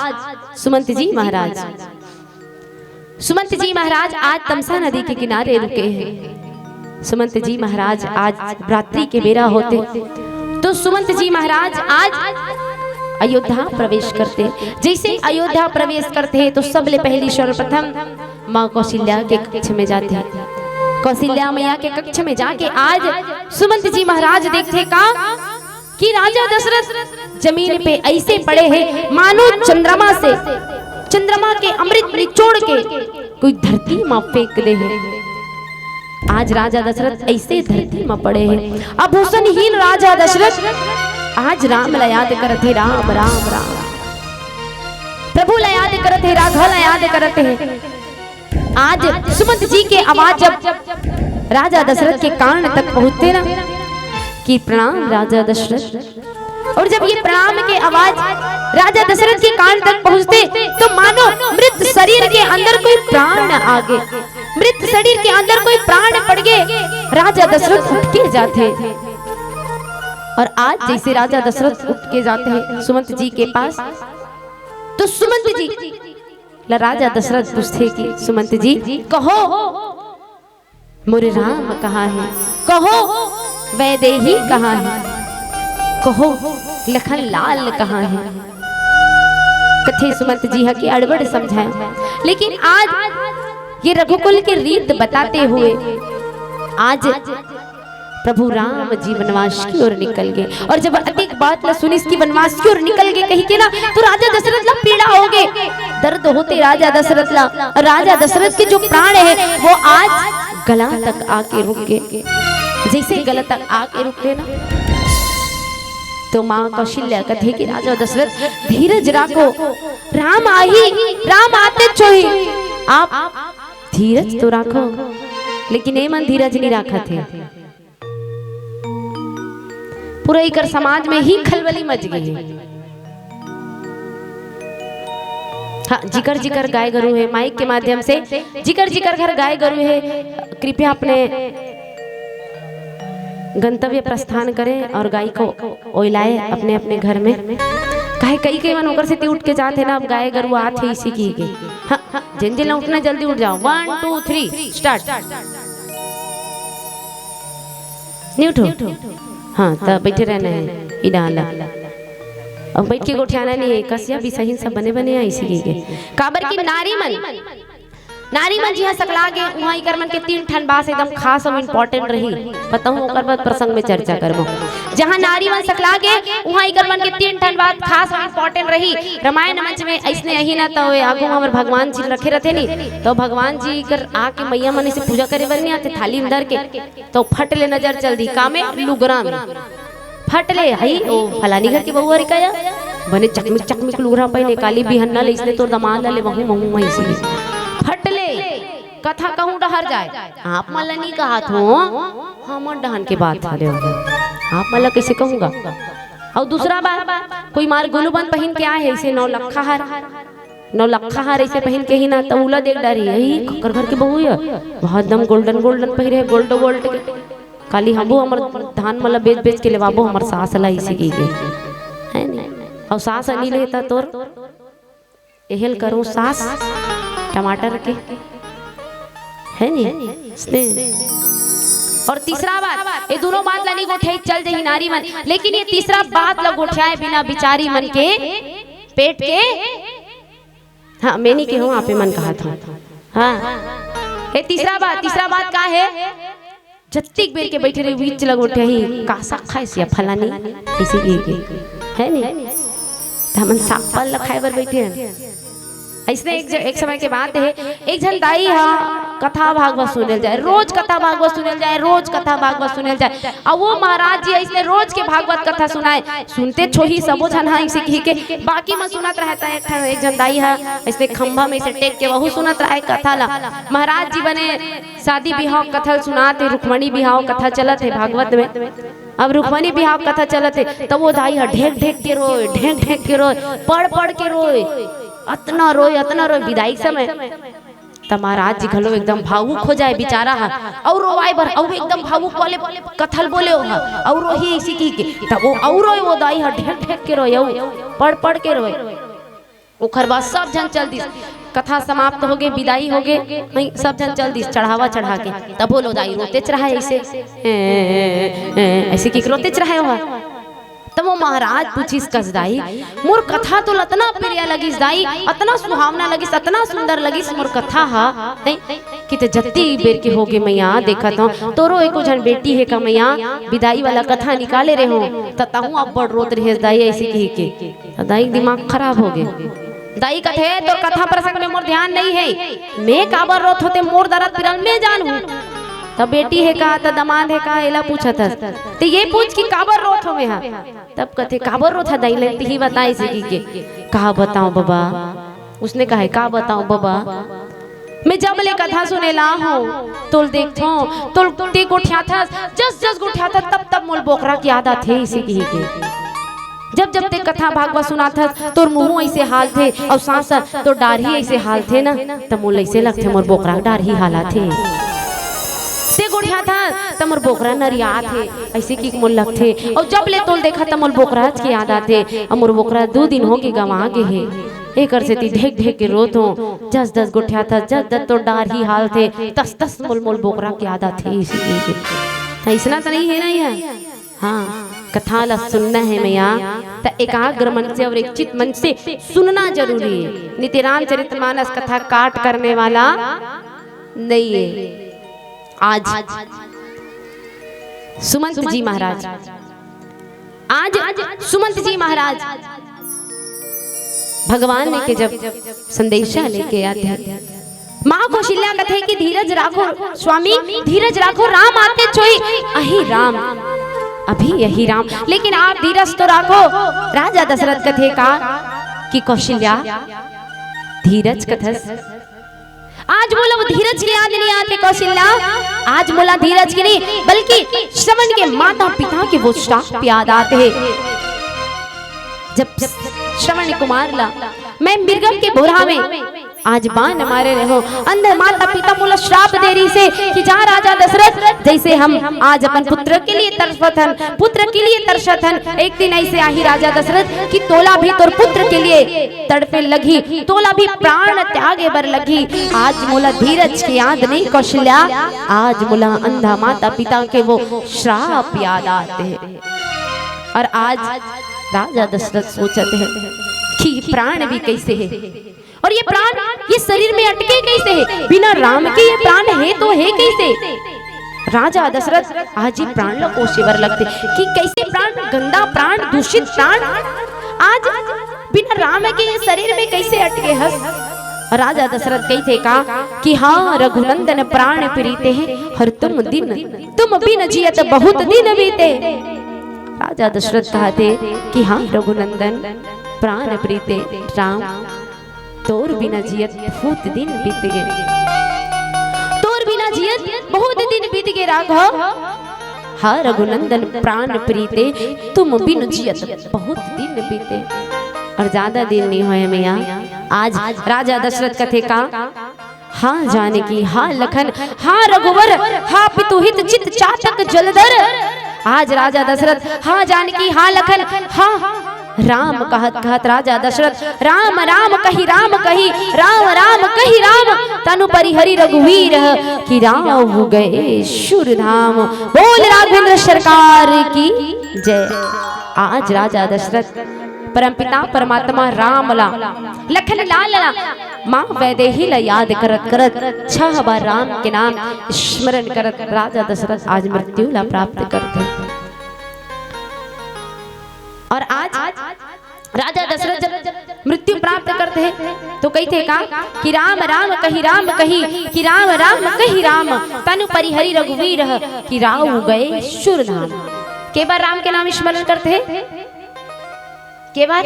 सुमंत जी महाराज, सुमंत जी महाराज आज तमसा नदी के किनारे रुके हैं। सुमंत जी महाराज आज रात्रि के बेरा होते, तो सुमंत जी महाराज आज अयोध्या प्रवेश करते। जैसे अयोध्या प्रवेश करते हैं तो सबले पहली सर्वप्रथम माँ कौशल्या के कक्ष में जाथे। कौशल्या मैया के कक्ष में जाके आज सुमंत जी महाराज देखथे का कि राजा दशरथ जमीन पे ऐसे पड़े हैं मानो चंद्रमा से, चंद्रमा के अमृत निचोड़ के कोई धरती में फेंक दे है। आज राजा दशरथ ऐसे धरती में पड़े हैं। आभूषणहीन राजा दशरथ आज राम ला याद करत हे, राम, राम, राम। प्रभु ला याद करत हे, राघव ला याद करत हे। आज सुमंत जी के आवाज जब राजा दशरथ के कान तक पहुंचते ना कि प्रणाम राजा दशरथ, और जब ये प्रणाम के आवाज राजा दशरथ के कान तक पहुंचते तो मानो मृत शरीर के अंदर कोई प्राण आ गए, मृत शरीर के अंदर कोई प्राण पड़ गए, राजा दशरथ उठ के जाते। और आज जैसे राजा दशरथ उठ के जाते हैं सुमंत जी के पास, तो सुमंत जी ला राजा दशरथ पूछथे कि सुमंत जी, कहो मोरे राम कहाँ हे? कहो वैदेही कहाँ हे? कहो लखन लाल कहाँ हे? कथे सुमंत जी ह कि अड़बड़ समझाए, लेकिन आज ये रघुकुल के रीत बताते हुए आज प्रभु राम जी वनवास की ओर निकल गे। और जब अतेक बात ला सुनिस कि वनवास की ओर निकल गे कहिके ना, तो राजा दशरथ ला पीड़ा होगे, दर्द होथे राजा दशरथ ला। और राजा दशरथ के जो प्राण हे, वो आज गला तक आके रुक गे, जइसे गला तक आके रुकथे ना। तो माँ कौशल्या कथे कि राजा दशरथ, धीरज राखो, राम आही, राम आतेच होही। आप धीरज तो राखो, लेकिन ए मन धीरज नइ राखत हे। पूरा इकर समाज में ही खलबली मच गे हे। हाँ, जिकर जिकर गाय गरु हे, माइक के माध्यम से जिकर जिकर घर गाय गरु हे, कृपया अपने गंतव्य प्रस्थान करें और गाय को ओइलाए अपने अपने घर में। काहे कई कई मन ओकर सेती उठ के जात हे ना, अब गाय गरु आत हे इसी की के। हाँ, जेन जेन ला उठना जल्दी उठ जाओ। One, two, three, start। नहीं उठो। हाँ, त बैठे रहना हे, ई डाला। अब बैठ के गोठियाना नहीं हे, कसिया बिसहिन सब बने बने आइसी के। काबर की नारी मन, नारी मन जिहाँ सकला गे, उहाँ इकर मन के तीन ठन बात एकदम खास अउ important रही। बताहूँ, ओकर बाद प्रसंग में चर्चा करबो। जहाँ नारी मन सकला गे, उहाँ इकर मन के तीन ठन बात खास अउ important रही। रामायण मंच में अइसने अही ना, तो आगू हमर भगवान जी रखे रहते नी, तो भगवान जी कर आके मैया मन से पूजा करे बर नहीं आते, थाली में धर के, तो फट ले नजर चल दी, का में? लुगरा में। फट ले, हई, ओ फलानी घर के बहू हरे का या? बने चकमिक चकमिक लुगरा पहिने, काली बिहन्ना ले इसने तोर दमांद ले बहू महू मही सी। फट ले, कथा कहूँ डहर जाए। आप मन ला नहीं कहा थो, हमर डहन के बात हरे हो। आप मन ला कइसे कहूँगा? अउ दूसरा बात, कोई मार गुलूबंद पहिन के आए हे, इसे नौ लखा हार, नौ लखा हार ऐसे पहिन के ही ना, त उला देख डारी, "अई, ककर घर के बहू हे? वहाँ एकदम golden golden पहिरे हे, gold gold के। काली हमू हमर धान मन ला बेच बेच के लेवाबो, हमर सास ला इसी की के।" है नी? अउ सास अनिल हे त तोर एहेल करूँ सास टमाटर के, है नी? स्नेह। और तीसरा बात, ये दोनों बात ला नहीं गोठे, चल जही नारी मन, लेकिन ये तीसरा बात ला गोठियाए बिना बिचारी मन के पेट के, हाँ, मैं नहीं कहूँ, आपे मन कहा था। हाँ, ये तीसरा बात, तीसरा बात का हे? जत्तिक बेर के बैठे रही, बीच लग उठे ही, का साग खाए सिया फलानी, इसी की के, है नी? त हमन साग पाल ला खाए बर बैठे हैं। अइसने एक ज-, एक समय के बात हे, एक झन दाई हा कथा भागवत सुनेल जाए, रोज कथा भागवत सुनेल जाए, रोज कथा भागवत सुनेल जाए। अब वो महाराज जी अइसने रोज के भागवत कथा सुनाए, सुनते छोही सबो झन हा इसे कही के, बाकी मन सुनत रहता। एक ठन, एक झन दाई हा अइसने खंभा में से टेक के वहू सुनत रहे कथा ला। महाराज जी बने शादी बिहाव कथा ल सुनात हे, रुक्मणी बिहाव कथा चलत हे भागवत में। अब रुक्मणी बिहाव कथा चलत हे, तब वो दाई ह ढेक ढेक के रोए, ढेक ढेक के रोए, पड़ पड़ के रोए, अतना रोए, अतना रोए, बिदाई के समय। त महाराज जी घलो एकदम भावुक हो जाए बिचारा ह, अउ रोवाए बर, अउ एकदम भावुक वाले कथा ल बोले हो ह, अउ रोही इसी की के, तब वो अउ रोए, वो दाई ह ढेक ढेक के रोए, अउ पड़ पड़ के रोए। ओखर बाद सब झन चल दिस, कथा समाप्त होगे, बिदाई होगे, नहीं, सब झन चल दिस चढ़ावा चढ़ा के। तब वो दाई रोतेच रहे ऐसे, ऐसे की रोतेच रहे हो। तब वो महाराज पूछिस, "कस दाई, मोर कथा तो अतना प्रिय लगिस दाई, अतना सुहावना लगिस, अतना सुंदर लगिस मोर कथा हा, हैं? कि ते जत्ती बेर के होगे मैया, देखत हूँ तोरो एको झन बेटी हे का मैया, बिदाई वाला कथा निकाले रहे हो, त तहूँ अब्बड़ रोत रहे दाई," ऐसे कही के। त दाई के दिमाग खराब होगे। दाई कथे, "तोर कथा प्रसंग में मोर ध्यान नहीं हे, मैं काबर रोत हों ते मोर दरद पीरा ल मैं जानहूँ।" त बेटी हे का, त दमांद हे का, एला पूछत हस। त ये पूछ कि काबर रोत हों मैं हा। तब कथे, "काबर रोत हा दाई, ले तिही बताए," ऐसे कही के। "का बताओं बबा?" उसने कहा, "का बताओं बबा, मैं जब ले कथा सुने ला हूँ, तोल देखथों, तोल ते गोठियाथस, जस जस गोठियाथस, तब तब मोल बोकरा के याद आथे," ऐसे कही के। "जब जब ते कथा भागवत सुनाथस, तोर मुँह ऐसे हालथे, अउ सांस तोर डाढ़ी ऐसे हालथे ना, त मोल ऐसे लगथे मोर बोकरा के डाढ़ी हालाथे। ते गोठियाथस, त मोर बोकरा नरियाथे, ऐसे की मोल लगथे। अउ जब ले तोल देखा, त मोल बोकरा के याद आथे, अउ मोर बोकरा दू दिन होगे गंवा गे हे। एकर सेती ढेक ढेक के रोत हों, जस जस गोठियाथस, जस जस तोर डाढ़ी हालथे, तस तस मोल मोल बोकरा के याद आथे," ऐसे कही के। त अइसना त नहीं हे ना ये? हाँ, कथा ला सुनना हे मैया, त एकाग्र मन से अउ एक चित मन से सुनना जरूरी हे। नित्य रामचरितमानस कथा काट करने वाला नहीं हे। आज सुमंत जी महाराज, आज सुमंत जी महाराज भगवान के जब संदेशा लेके आथे, माँ कौशल्या कथे कि धीरज राखो स्वामी, धीरज राखो, राम आतेच होही, अही राम, अभी अही राम, लेकिन आप धीरज तो राखो। राजा दशरथ कथे का कि कौशल्या, धीरज कथस, आज मोला वो धीरज के याद नहीं आते कौशल्या, आज मोला धीरज के नहीं, बल्कि श्रवण के माता पिता के वो श्राप याद आते हैं। जब श्रवण कुमार ला मैं मृगम के भोरा में आज बाण मारे रहो, अंध माता पिता मोला श्राप दे रही से कि जा राजा दशरथ, जैसे हम आज अपन पुत्र के लिए तरसत हन, पुत्र के लिए तरसत हन, एक दिन ऐसे आही राजा दशरथ कि तोला भी तोर पुत्र के लिए तड़पे लगही, तोला भी प्राण त्यागे बर लगही। आज मोला धीरज के याद नहीं कौशल्या, आज मोला अंधा माता पिता के वो श्राप याद आते हैं। और आज राजा दशरथ सोचत है कि प्राण भी कैसे है, और ये प्राण ये शरीर में अटके कैसे है, बिना राम के ये प्राण है तो है कैसे। राजा दशरथ आज ही प्राण ला कोसे बर लगथे कि कैसे प्राण, गंदा प्राण, दूषित प्राण आज बिना राम के ये शरीर में कैसे अटके हस। राजा दशरथ कहिथे का कि हाँ रघुनंदन प्राण प्रीते हैं, हर तुम दिन, तुम बिन जियत बहुत दिन बीते। राजा दशरथ कहते कि हाँ रघुनंदन प्राण प्रीते राम, तोर बिना जियत बहुत दिन बीत गे, तोर बिना जियत बहुत दिन बीत गे राघव। हाँ रघुनंदन प्राण प्रीते, तुम बिन जियत बहुत दिन बीते। और ज्यादा दिन नहीं होए मैया, आज राजा दशरथ कथे का, हाँ जानकी, हाँ लखन, हाँ रघुवर, हाँ पितुहित चित चातक जलधर। आज राजा दशरथ, हाँ जानकी, हाँ लखन, हाँ राम कहत कहत राजा दशरथ, राम राम कहि राम कहि, राम राम कहि राम, तनु परिहरि रघुवीर, कि राव गए सुर धाम। बोल राघवेंद्र सरकार की जय। आज राजा दशरथ परमपिता परमात्मा राम ला, लखन लाल ला, माँ वैदेही ला याद करत करत छह बार राम के नाम स्मरण करत राजा दशरथ आज मृत्यु ला प्राप्त करथे। और आज राजा दशरथ जब मृत्यु प्राप्त करथे तो कहिथे का कि राम राम कहि राम कहि, कि राम राम कहि राम, तनु परिहरि रघुवीर, कि राव गए सुर धाम। के बार राम के नाम स्मरण करथे? के बार?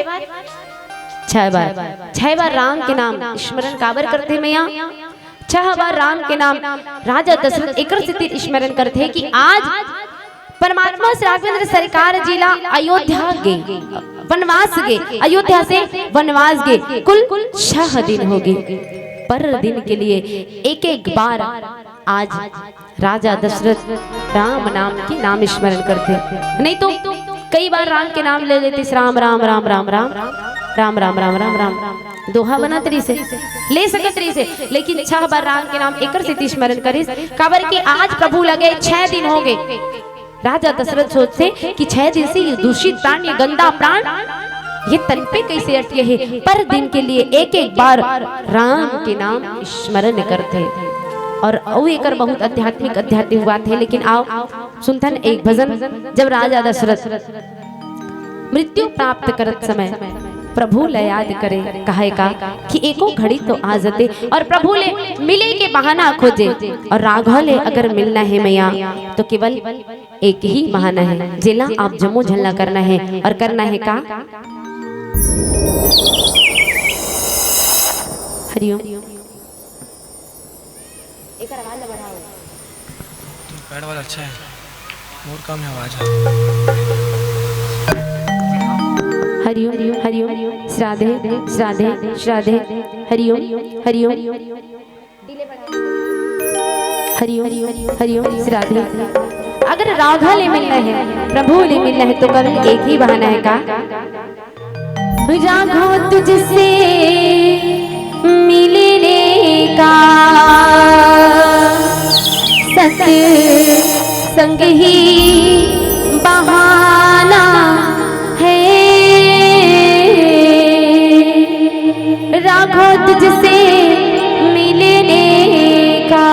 छह बार। छह बार राम के नाम स्मरण काबर करथे मैया? छह बार राम के नाम राजा दशरथ एकर सेती स्मरण करथे कि आज परमात्मा श्री राघवेंद्र सरकार जी ला अयोध्या गे, वनवास गे, अयोध्या से वनवास गे कुल छह दिन हो गे। पर दिन के लिए एक एक बार आज राजा दशरथ राम नाम के नाम स्मरण करथे, नहीं तो कई बार राम के नाम ले लेतिस, राम राम राम राम राम राम राम राम राम राम राम, दोहा बनत रहिसे, ले सकत रहिसे, लेकिन छह बार राम के नाम एकर सेती स्मरण करिस, काबर कि आज प्रभु लगे छह दिन हो गे। राजा दशरथ सोचथे कि छह दिन से ये दूषित प्राण, ये गंदा प्राण, ये तन पे कैसे अटके हे? पर दिन के लिए एक एक बार राम के नाम स्मरण करथे। और अउ एकर बहुत आध्यात्मिक, आध्यात्मिक बात हे, लेकिन आओ सुनथन एक भजन। जब राजा दशरथ मृत्यु प्राप्त करत समय प्रभु ला याद करे, कहे का कि एको घड़ी तो आ जते और प्रभु ले मिले के बहाना खोजे, और राघव ले अगर मिलना हे मैया तो केवल एक ही बहाना हे, जेला आप जम्मो झन ला करना हे। और करना हे का? हरिओम। एकर आवाज ला बढ़ाओ। पैड वाला अच्छा है, मोर कम है आवाज। हरिओम, हरिओम, श्राद्धे, श्राद्धे, श्राद्धे, हरिओम, हरिओम, हरिओम, हरिओम, श्राद्धे। अगर राघव ले मिलना है, प्रभु ले मिलना है, तो केवल एक ही बहाना है का? राघव तुझसे मिलने का सत्संग ही बहाना है। राघव तुझसे मिलने का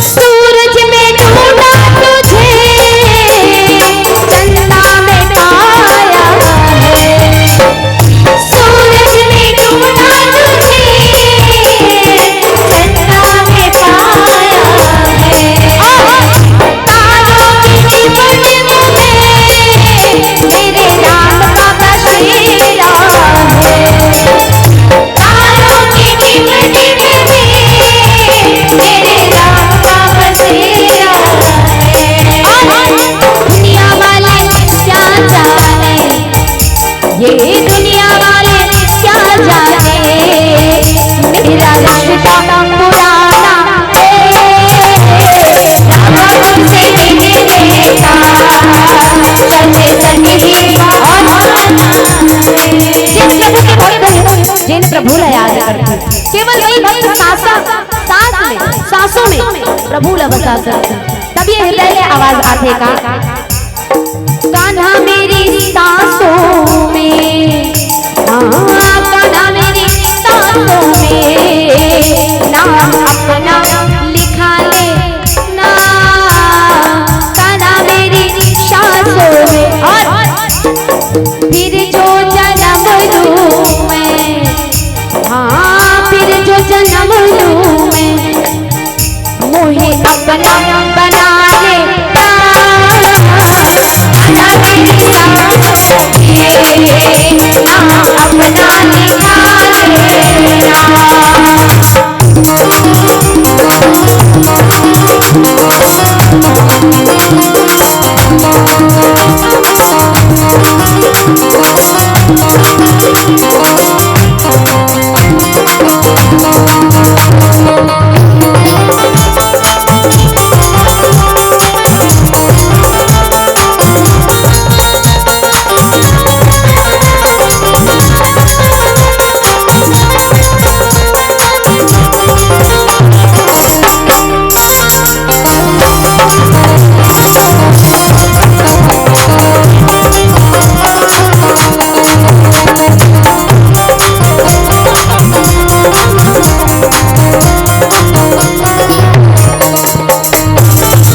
सूरज में ढूंढा तुझे, चंदा में पाया है। सूरज में ढूंढा तुझे, चंदा में पाया है। तारों की टिम टिम में मेरे राम का बसेरा है। तारों की टिम टिम में मेरे राम का बसेरा है। और दुनिया वाले क्या जाने, ये दुनिया वाले क्या जाने, मेरा रिश्ता पुराना है। राम से मिलने का सच सच ही बहाना है। जिन प्रभु के भक्त हैं, जिन प्रभु ला याद करते हैं, केवल वही भक्त सांसा, सांस में, सांसों में प्रभु ला बसा सकते हैं। तब ये हृदय ले आवाज आथे का, कान्हा मेरी सांसों में, हाँ, कान्हा मेरी सांसों में नाम अपना लिखा ले ना, कान्हा मेरी सांसों में। और फिर जो जन्म लूं मैं, हाँ, फिर जो जन्म लूं मैं, मोहे अपना बना ले ना, अपना लिखा ले ना, अपना लिखा ले ना।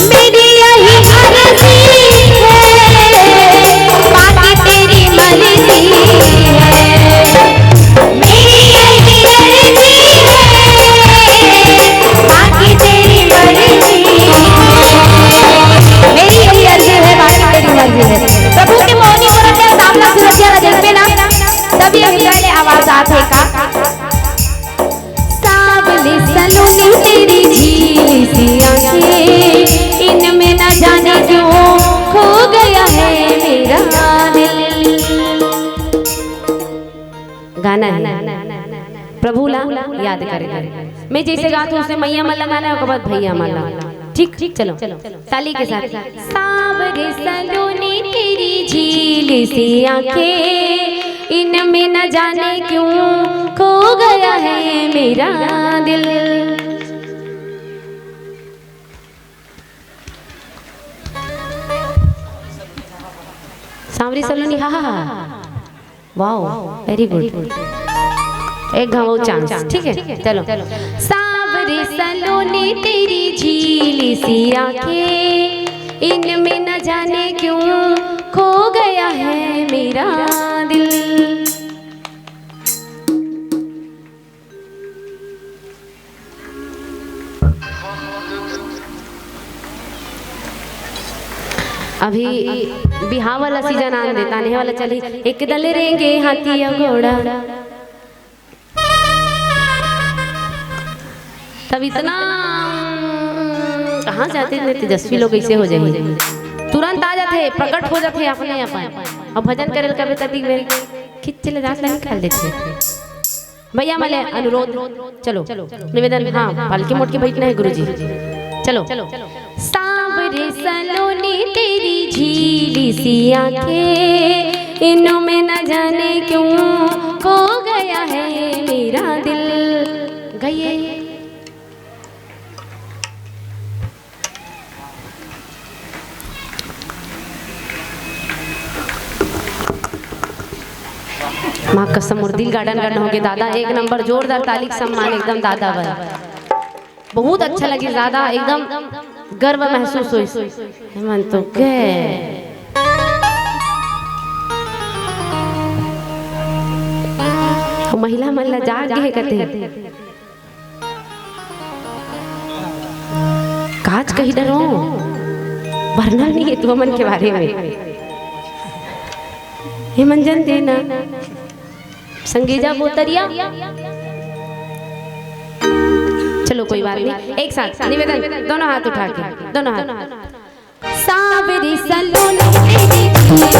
मेरी यही अर्जी है, बाकी तेरी मर्जी है। मेरी यही अर्जी है, बाकी तेरी मर्जी है। मेरी यही अर्जी है, बाकी तेरी मर्जी है। प्रभु के मोहनी मूरत के सामने सुरतिया ला देखबे ना, तब ये हृदय ले आवाज आथे का। सांवली सलोनी तेरी झीली सी आंखें, इनमें न जाने क्यों खो गया है मेरा दिल। गाना है, प्रभु ला याद करे। मैं जैसे गात हूँ, उसमें मैया मन ला गाना है, ओकर बाद भैया मन ला। ठीक, ठीक, चलो। ताली के साथ। सांवरे सलोनी तेरी झीली सी आंखें, इनमें न जाने क्यों खो गया है मेरा दिल। सांवरी सलोनी, हा, हा, हा। Wow, very good। एक घाव चांस, ठीक है, चलो। सांवरे सलोनी तेरी झीली सी आंखें, इनमें न जाने क्यों खो गया है मेरा दिल। अभी बिहाव वाला सीजन आन देता, नहीं वाला चली, एक दल रेंगे हाथी या घोड़ा। तब इतना, कहाँ जाते इतने तेजस्वी लोग, कैसे हो जाए? तुरंत आ जाते, प्रकट हो जाते अपने अपन। अब भजन करे कभी तक में खिंच ले जात नहीं निकाल देते। भैया मन ले अनुरोध, चलो निवेदन, हाँ, पालकी मोड़ के बैठना है गुरुजी। चलो। सांवरे सलोनी तेरी झीली सी आंखें, इनों में न जाने क्यों खो गया है मेरा दिल। गइए। माँ कसम, मोर दिल गार्डन गार्डन हो गए दादा, एक नंबर, जोरदार ताली के सम्मान एकदम दादा भाई। बहुत अच्छा लगे दादा, एकदम गर्व महसूस होइस। मन तो के महिला मन ला जाग गे कथे। काच कही डरो, भरना नहीं है तू मन के बारे में। ये मन जन देना। संगीजा बोतरिया। चलो, कोई बात नहीं, एक साथ निवेदन, दोनों हाथ उठा के, दोनों हाथ। सांवरी सलोनी तेरी झील,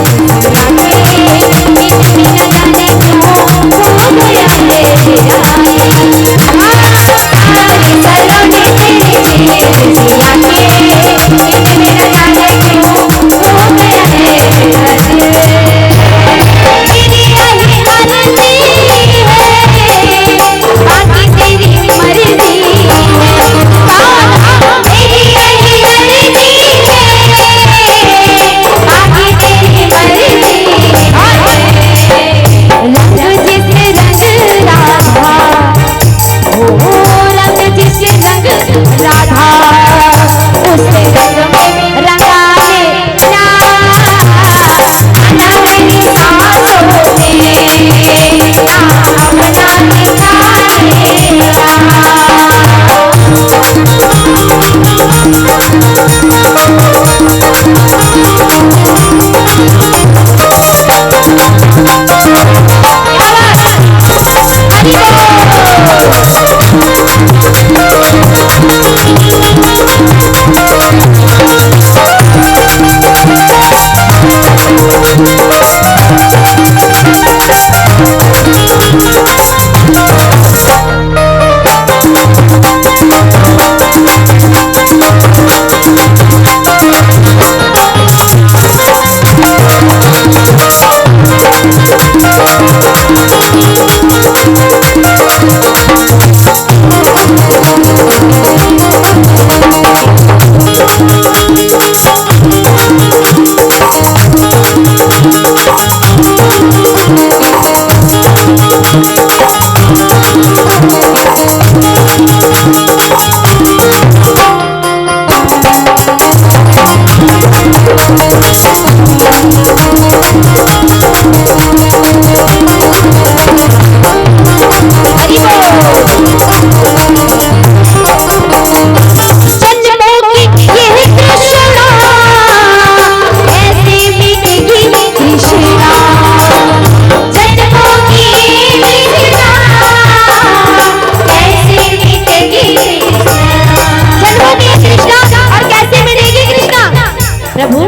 प्रभु,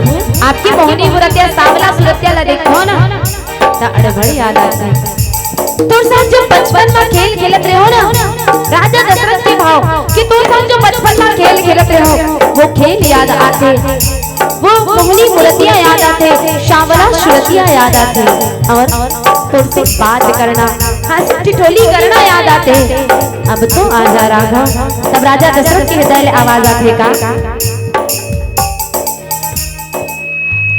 आपके मोहनी मूरतिया सांवला सूरतिया ला देखो ना, त अड़बड़ याद आथे। तोर साथ जो बचपन में खेल खेलत रहे हो ना, राजा दशरथ के भाव कि तोर साथ जो बचपन में खेल खेलत रहे हो, वो खेल याद आथे, वो मोहनी मूरतिया याद आथे, सांवला सूरतिया याद आथे, और तोर से बात करना, हंस ठिठोली करना याद आथे। अब तो आजा राघव, तब राजा दशरथ के हृदय ले आवाज आथे का।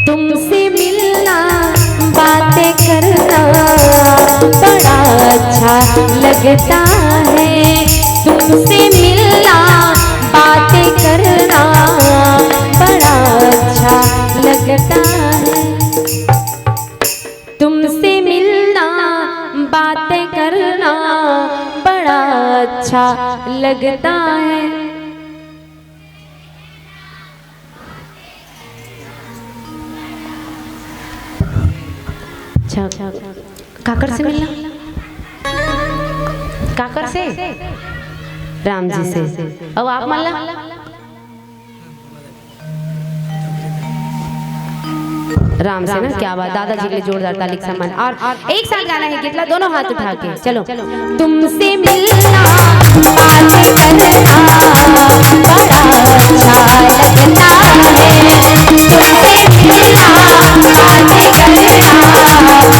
तुमसे मिलना, बातें करना बड़ा अच्छा लगता है। तुमसे मिलना, बातें करना बड़ा अच्छा लगता है। तुमसे मिलना, बातें करना बड़ा अच्छा लगता है। अच्छा, काकर से मिलना? काकर से? राम जी से। अब आप मन ला? राम से ना, क्या बात, दादाजी के लिए जोरदार ताली का सम्मान। और एक साथ गाना है, कितना दोनों हाथ उठा के, चलो। तुमसे मिलना, बातें करना, बड़ा अच्छा लगता है तुमसे मिलना, बातें करना,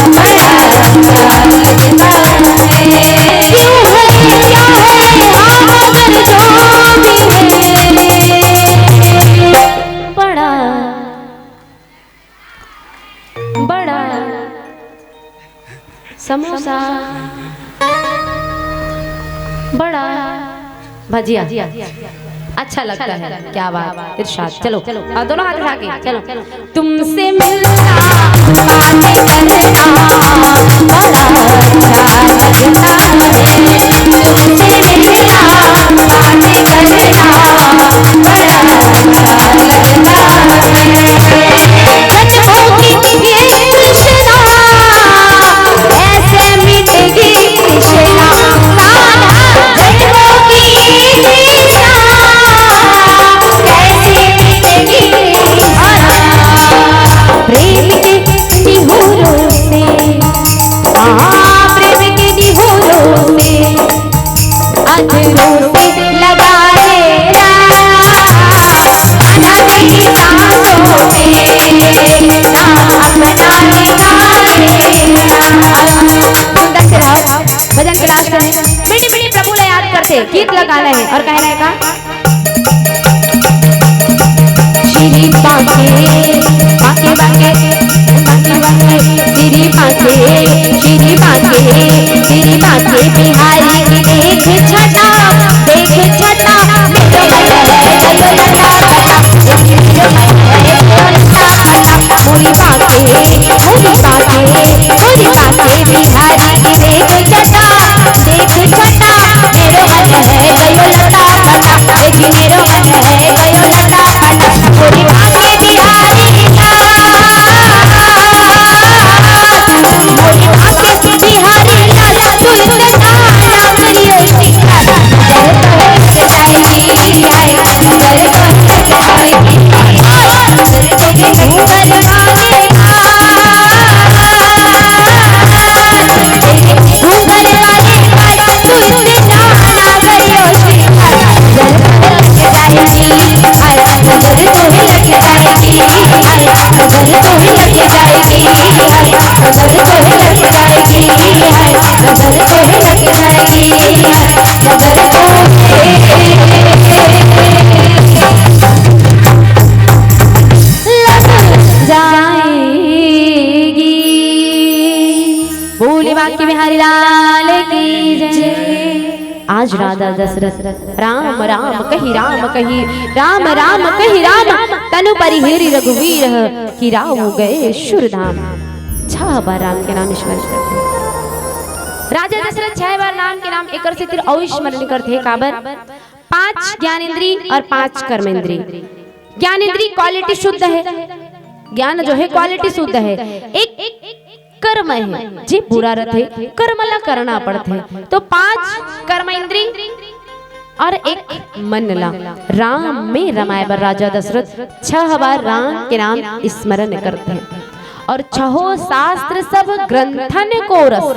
बड़ा अच्छा लगता है। क्यों है, क्या है, हाँ, मगर जो भी है, बड़ा, बड़ा समोसा, बड़ा भजिया अच्छा लगता है। क्या बात, इरशाद। चलो, और दोनों हाथ उठा के चलो। तुमसे मिलना, बातें करना, बड़ा अच्छा लगता है। तुमसे मिलना, बातें करना, बड़ा अच्छा लगता है। सच हो कि ये तृष्णा, ऐसे मिटेगी तृष्णा। कान्हा जन्मों की तृष्णा, कैसे मिटेगी तृष्णा। प्रेम के निहोरों से, हाँ, प्रेम के निहोरों से, अधरों से लगाए रहा, आना तेरी सांसों में, ना अपना निभाए रहा। सुंदर से रहो, भजन के last में मीठी मीठी प्रभु ला याद करते गीत ला गाना है और कहना है का? श्री बांके, बांके, बांके, बांके, बांके, श्री बांके, श्री बांके, श्री बांके बिहारी की देख छटा, देख छटा, मेरो मन है गयो लटा फटा, मेरो मन है गयो लटा फटा, मोरी बांके, मोरी बांके, मोरी बांके बिहारी की देख छटा, देख छटा, मेरो मन है गयो लटा फटा, देखी मेरो मन है गयो लटा फटा, मोरी बांके बिहारी ला, मोरी बांके बिहारी ला, सुरत गाना करियो सिंगार, नजर तो लग जाएगी, हाय, नजर तो लग जाएगी, नजर तो घूंघट वाली माँ, घूंघट वाली माँ, सुरत गाना करियो सिंगार, नजर तो लग जाएगी, हाय, नजर तो लग जाएगी, हाय, नजर तो लग जाएगी, हाय, नजर तो लग जाएगी, हाय, नजर तो लग जाएगी, हाय, नजर तो लग जाएगी। बोले बांके बिहारी लाल की जय। आज राजा दशरथ राम राम कही, राम कही, राम राम कही, राम तनु परिहेरि रघुवीर, कि राउ गए सुरधाम। छह बार राम के नाम स्मरण करथे। राजा दशरथ छह बार राम के नाम एकर सेती अउ स्मरण करथे, काबर? पांच ज्ञान इंद्री और पांच कर्म इंद्री। ज्ञान इंद्री quality शुद्ध है, ज्ञान जो है quality शुद्ध है। एक कर्म है, जे बुरा रथे, कर्म ला करना पड़थे। तो पांच कर्म इंद्री और एक मन ला। राम में रमाए बर राजा दशरथ छह बार राम के नाम स्मरण करथे। और छहो शास्त्र सब ग्रंथन को रस,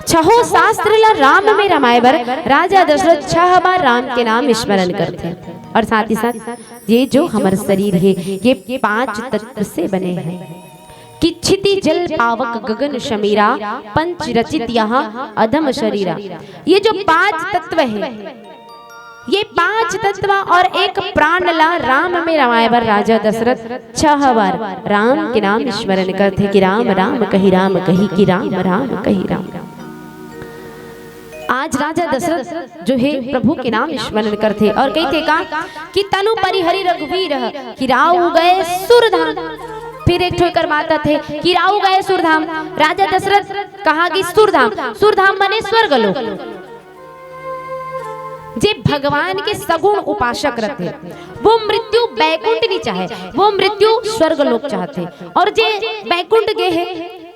छहो शास्त्र ला राम में रमाए बर राजा दशरथ छह बार राम के नाम स्मरण करथे। और साथ ही साथ ये जो हमर शरीर है, ये पांच तत्व से बने हैं। कि क्षिति जल पावक गगन समीरा, पंच रचित यहाँ अधम शरीरा। ये जो पांच तत्व है, ये पांच तत्व और एक प्राण ला राम में रमाए बर राजा दशरथ छह बार राम के नाम स्मरण करथे कि राम राम कही, राम कही, कि राम राम कही, राम। आज राजा दशरथ जो है प्रभु के नाम स्मरण करथे और कहिथे का कि तनु परिहरि रघुवीर, कि राउ गए सुरधाम। फिर एक ठो एकर बात आथे कि राउ गए सुरधाम। राजा दशरथ कहाँ गे? सुरधाम। सुरधाम माने स्वर्ग लोक। जे भगवान के सगुण उपासक रथे, वो मृत्यु बैकुंठ नहीं चाहे, वो मृत्यु स्वर्ग लोक चाहथे। और जे बैकुंठ गे हे,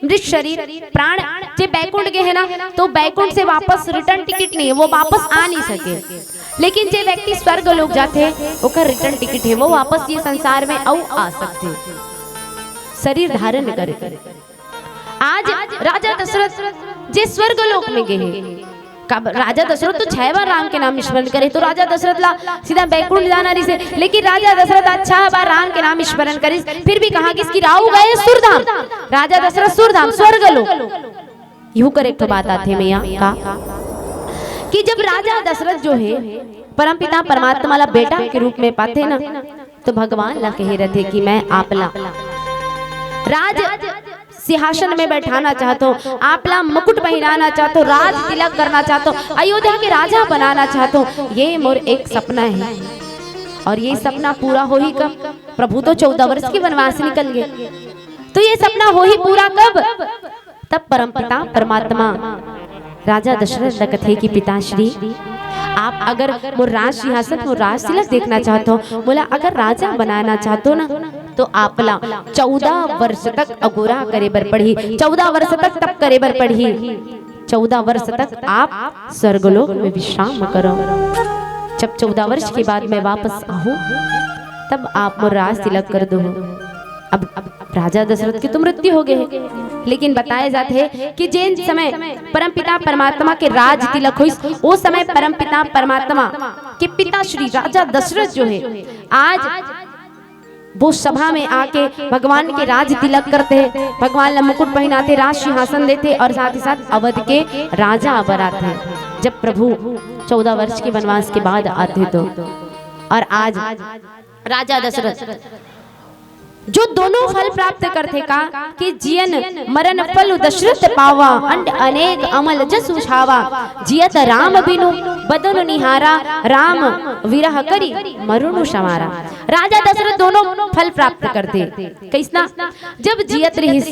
मृत शरीर, प्राण जे बैकुंठ गे हे ना, तो बैकुंठ से वापस return ticket नहीं है, वो वापस आ नहीं सके। लेकिन जे व्यक्ति स्वर्ग लोक जाथे, ओकर return ticket है, वो वापस ये संसार में अउ आ सकथे, शरीर धारण करे। आज राजा दशरथ जे स्वर्ग लोक में गे हे, काबर राजा दशरथ तो छह बार राम के नाम स्मरण करे, तो राजा दशरथ ला सीधा बैकुंठ जाना रहिसे, लेकिन राजा दशरथ आज छह बार राम के नाम स्मरण करिस, फिर भी कहा कि इसकी राहु गए सुरधाम, राजा दशरथ सुरधाम स्वर्ग लोक। यहू कर एक ठो बात आथे मैया का, कि जब राजा दशरथ जो है परमपिता परमात्मा ला बेटा के रूप में पाथे ना, तो भगवान ला कहे रहते कि मैं आप ला राज सिंहासन में बैठाना चाहत हूँ, आप ला मुकुट पहिराना चाहत हूँ, राज तिलक करना चाहत हूँ, अयोध्या के राजा बनाना चाहत हूँ। ये मोर एक सपना है। और ये सपना पूरा होही कब? प्रभु तो चौदह वर्ष के वनवास निकल गए, तो ये सपना होही पूरा कब? तब परमपिता परमात्मा राजा दशरथ ल कथे कि पिताश्री, आप अगर मोर राज सिंहासन, मोर राज तिलक देखना चाहत हो, मोला अगर राजा बनाना चाहत हो ना, तो आप ला चौदह वर्ष तक अगोरा करे बर पड़ही, चौदह वर्ष तक तप करे बर पड़ही, चौदह वर्ष तक आप स्वर्गलोक में विश्राम करो। जब चौदह वर्ष के बाद मैं वापस आहूँ, तब आप मोर राज तिलक कर दो। अब, अब राजा दशरथ की तो मृत्यु हो गए है, लेकिन बताए जाते हैं कि जिन समय परमपिता परमात्मा के राज तिलक होइस, उस समय परमपिता परमात्मा के पिता श्री राजा दशरथ जो है, आज वो सभा में आके भगवान के राज तिलक करते हैं, भगवान ला मुकुट पहनाते, राज सिंहासन देते और साथ ही साथ अवध के राजा बनाते हैं। जब प्रभु चौदह वर्ष के वनवास के बाद आते तो, और आज राजा दशरथ जो दोनों फल प्राप्त करथे का, कि जियन मरण फल दशरथ पावा, अंड अनेक अमल जसु छावा, जियत राम बिनु बदन निहारा, राम विरह करी मरुनु समारा। राजा दशरथ दोनों फल प्राप्त करथे। कैसना? जब जियत रहिस,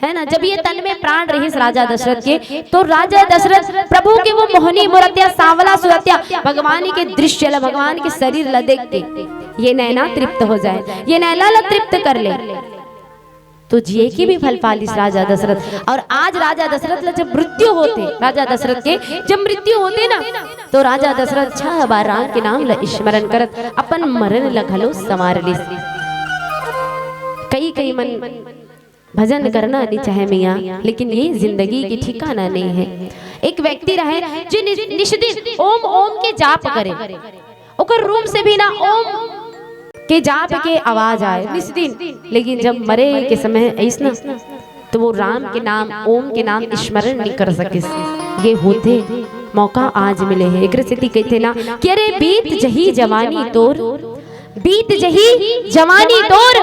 है ना, जब ये तन में प्राण रहिस राजा दशरथ के, तो राजा दशरथ प्रभु के वो मोहनी मूरतिया, सांवला सूरतिया, भगवान के दृश्य ला, भगवान के शरीर ला देख के ये नैना तृप्त हो जाए, ये नैना ला तृप्त कर ले, तो जिए की भी फल पालिस राजा दशरथ। और आज राजा दशरथ ला जब मृत्यु होथे, राजा दशरथ के जब मृत्यु होथे ना, तो राजा दशरथ छह बार राम के नाम ला स्मरण करत अपन मरण ला घलो संवार लिस। कई कई मन भजन करना नहीं चाहे मैया, लेकिन ये जिंदगी के ठिकाना नहीं है। एक व्यक्ति रहे जो नि-, निष्दिन ओम ओम के जाप करे, ओकर रूम से भी ना ओम के जाप के आवाज आए निष्दिन, लेकिन जब मरे के समय ऐसना, तो वो राम के नाम, ओम के नाम स्मरण नहीं कर सकिस। ये होथे, मौका आज मिले है। एकरे सेती कहिथे ना कि अरे बीत जही जवानी तोर, बीत जही जवानी तोर,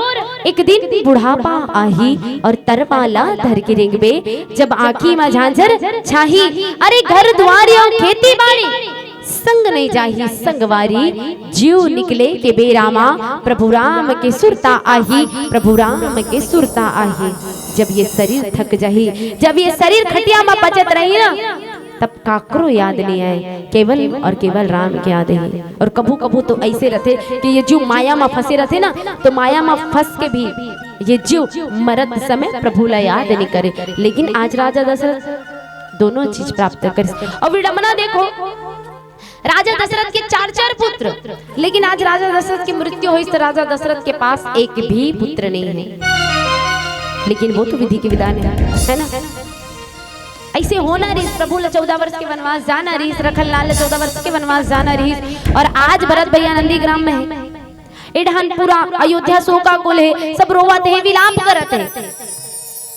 एक दिन बुढ़ापा आही और तरवा ला धर के रेंगबे, जब आँखी मा झांझर छाही। अरे घर दुआर अउ खेती बाड़ी, संग नहीं जाही संगवारी, जीव निकले के बेरा मा प्रभु राम के सुरता आही, प्रभु राम के सुरता आही। जब ये शरीर थक जाही, जब ये शरीर खटिया मा पचत रही ना, तब काकरो याद नहीं आए, केवल और केवल राम के याद है। और कभू कभू तो ऐसे रहते कि ये जीव माया मा फंसे रहते ना, तो माया मा फंस के भी ये जीव मरत समय प्रभु ला याद नहीं करे। लेकिन आज राजा दशरथ दोनों चीज प्राप्त करिस। और विडंबना देखो, राजा दशरथ के चार चार पुत्र, लेकिन आज राजा दशरथ की मृत्यु होइस तो राजा दशरथ के पास एक भी पुत्र नहीं है, लेकिन वो तो विधि के विधान है, है ना? ऐसे होना रहिस, प्रभु ला चौदह वर्ष के वनवास जाना रहिस, लखन लाल ला चौदह वर्ष के वनवास जाना रहिस, और आज भरत भैया नंदीग्राम में है, एडहन पूरा अयोध्या शोकाकुल है, सब रोवत है, विलाप करत है,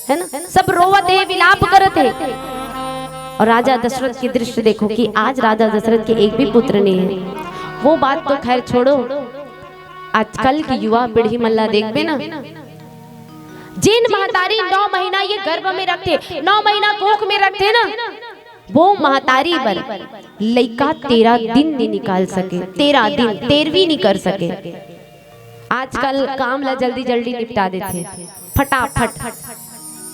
है ना? सब रोवत है, विलाप करत है। और राजा दशरथ की दृश्य देखो कि आज राजा दशरथ के एक भी पुत्र नहीं है। वो बात तो खैर छोड़ो, आजकल की युवा पीढ़ी मन ला देखबे ना, जेन महतारी नौ महीना ये गर्भ में रखथे, नौ महीना कोख में रखथे ना, वो महतारी बर लइका तेरह दिन नहीं निकाल सके, तेरह दिन, तेरहवीं नहीं कर सके। आजकल काम ला जल्दी जल्दी निपटा देथे, फटाफट।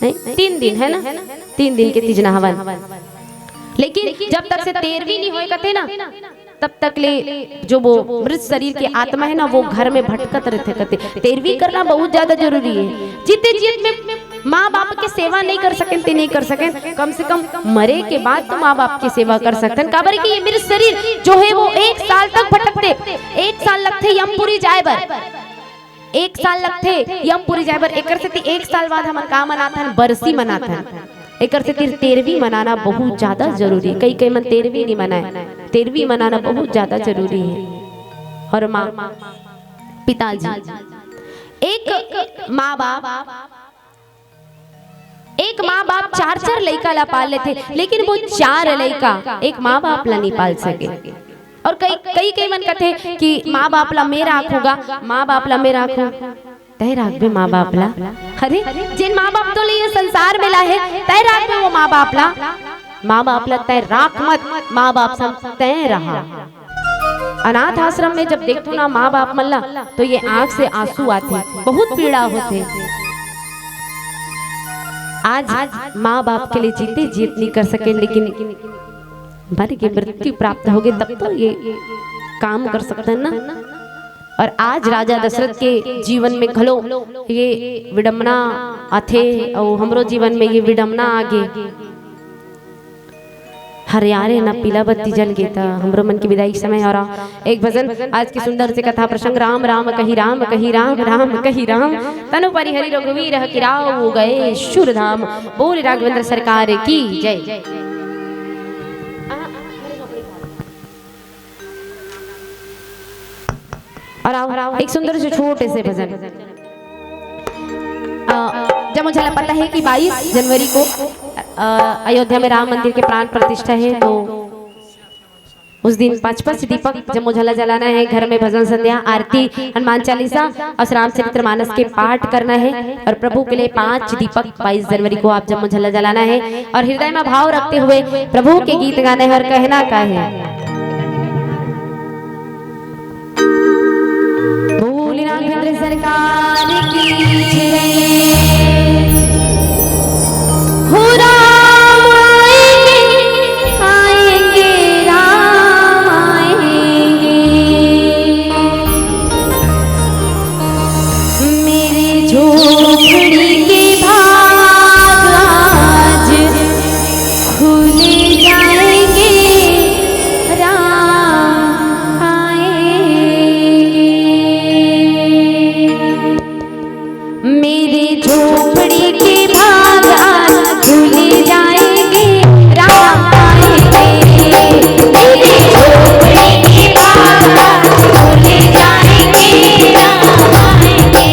नहीं, तीन दिन है ना, तीन दिन के तीजना हवन, लेकिन जब तक से तेरहवीं नहीं होए कथे ना, तब तक ले जो वो मृत शरीर के आत्मा है ना, वो घर में भटकत रहते। कथे तेरहवीं करना बहुत ज्यादा जरूरी है। जीते जीत में माँ बाप के सेवा नहीं कर सकेन ते नहीं कर सकेन, कम से कम मरे के बाद तो माँ बाप की सेवा कर सकते हैं। काबर कि ये मृत शरीर जो है वो एक साल तक भटकते, एक साल लगथे यमपुरी जाए बर, एक साल लगथे यमपुरी जाए बर। एकर सेती एक साल बाद हमन का मनाथन? बरसी मनाथन। एकर सेती तेरवी मनाना बहुत ज्यादा जरूरी हे। कई कई मन तेरवी नहीं मनाए, तेरवी मनाना बहुत ज्यादा जरूरी हे। और माँ, पिताजी, एक माँ बाप, एक माँ बाप चार चार लइका ला पाल लेथे, लेकिन वो चार लइका एक माँ बाप ला नहीं पाल सके। और कई कई कई मन कथे कि माँ बाप ला मैं राखूंगा, माँ बाप ला मैं राखूं। तय राखबे माँ बाप ला? अरे, जेन माँ बाप तो ले ये संसार में ला हे, तय राखबे वो माँ बाप ला? माँ बाप ला तय राख मत, माँ बाप संग तय रहा। अनाथ आश्रम में जब देखथो ना माँ बाप मन ला, तो ये आंख से आंसू आथे, बहुत पीड़ा होथे। आज माँ बाप के लिए जीते जीत नहीं कर सके, लेकिन मर के मृत्यु प्राप्त होगे, तब तो ये काम कर सकते हैं ना। और आज राजा दशरथ के जीवन में घलो ये विडम्बना आथे, और हमरो जीवन में ये विडम्बना आगे। हरियारे ना पीला बत्ती जल गे, त हमरो मन के विदाई के समय। और एक भजन आज के सुंदर से कथा प्रसंग, राम राम कही राम कही राम राम कही राम, तनु परिहरि रघुवीर हरषि राव गए सुरधाम। बोल राघवेंद्र सरकार की जय। और आओ, एक सुंदर से छोटे से भजन। अ, जब मुझे पता है कि बाईस जनवरी को, अ, अयोध्या में राम मंदिर के प्राण प्रतिष्ठा है, तो उस दिन पाँच पाँच दीपक जब मुझे जलाना है, घर में भजन संध्या, आरती, हनुमान चालीसा और रामचरित मानस के पाठ करना है और प्रभु के लिए पाँच दीपक बाईस जनवरी को आप जब मुझे जलाना है और हृदय में भाव रखते हुए प्रभु के गीत गाने हैं और कहना का है। बोल राघवेंद्र सरकार की जय। हो राम आएंगे, आएंगे, राम आएंगे। मेरे झोपड़ी के भाग आज खुल जाएंगे, राम आएंगे। मेरे झोपड़ी के भाग आज खुल जाएंगे, राम आएंगे। मेरे झोपड़ी के भाग आज खुल जाएंगे, राम आएंगे।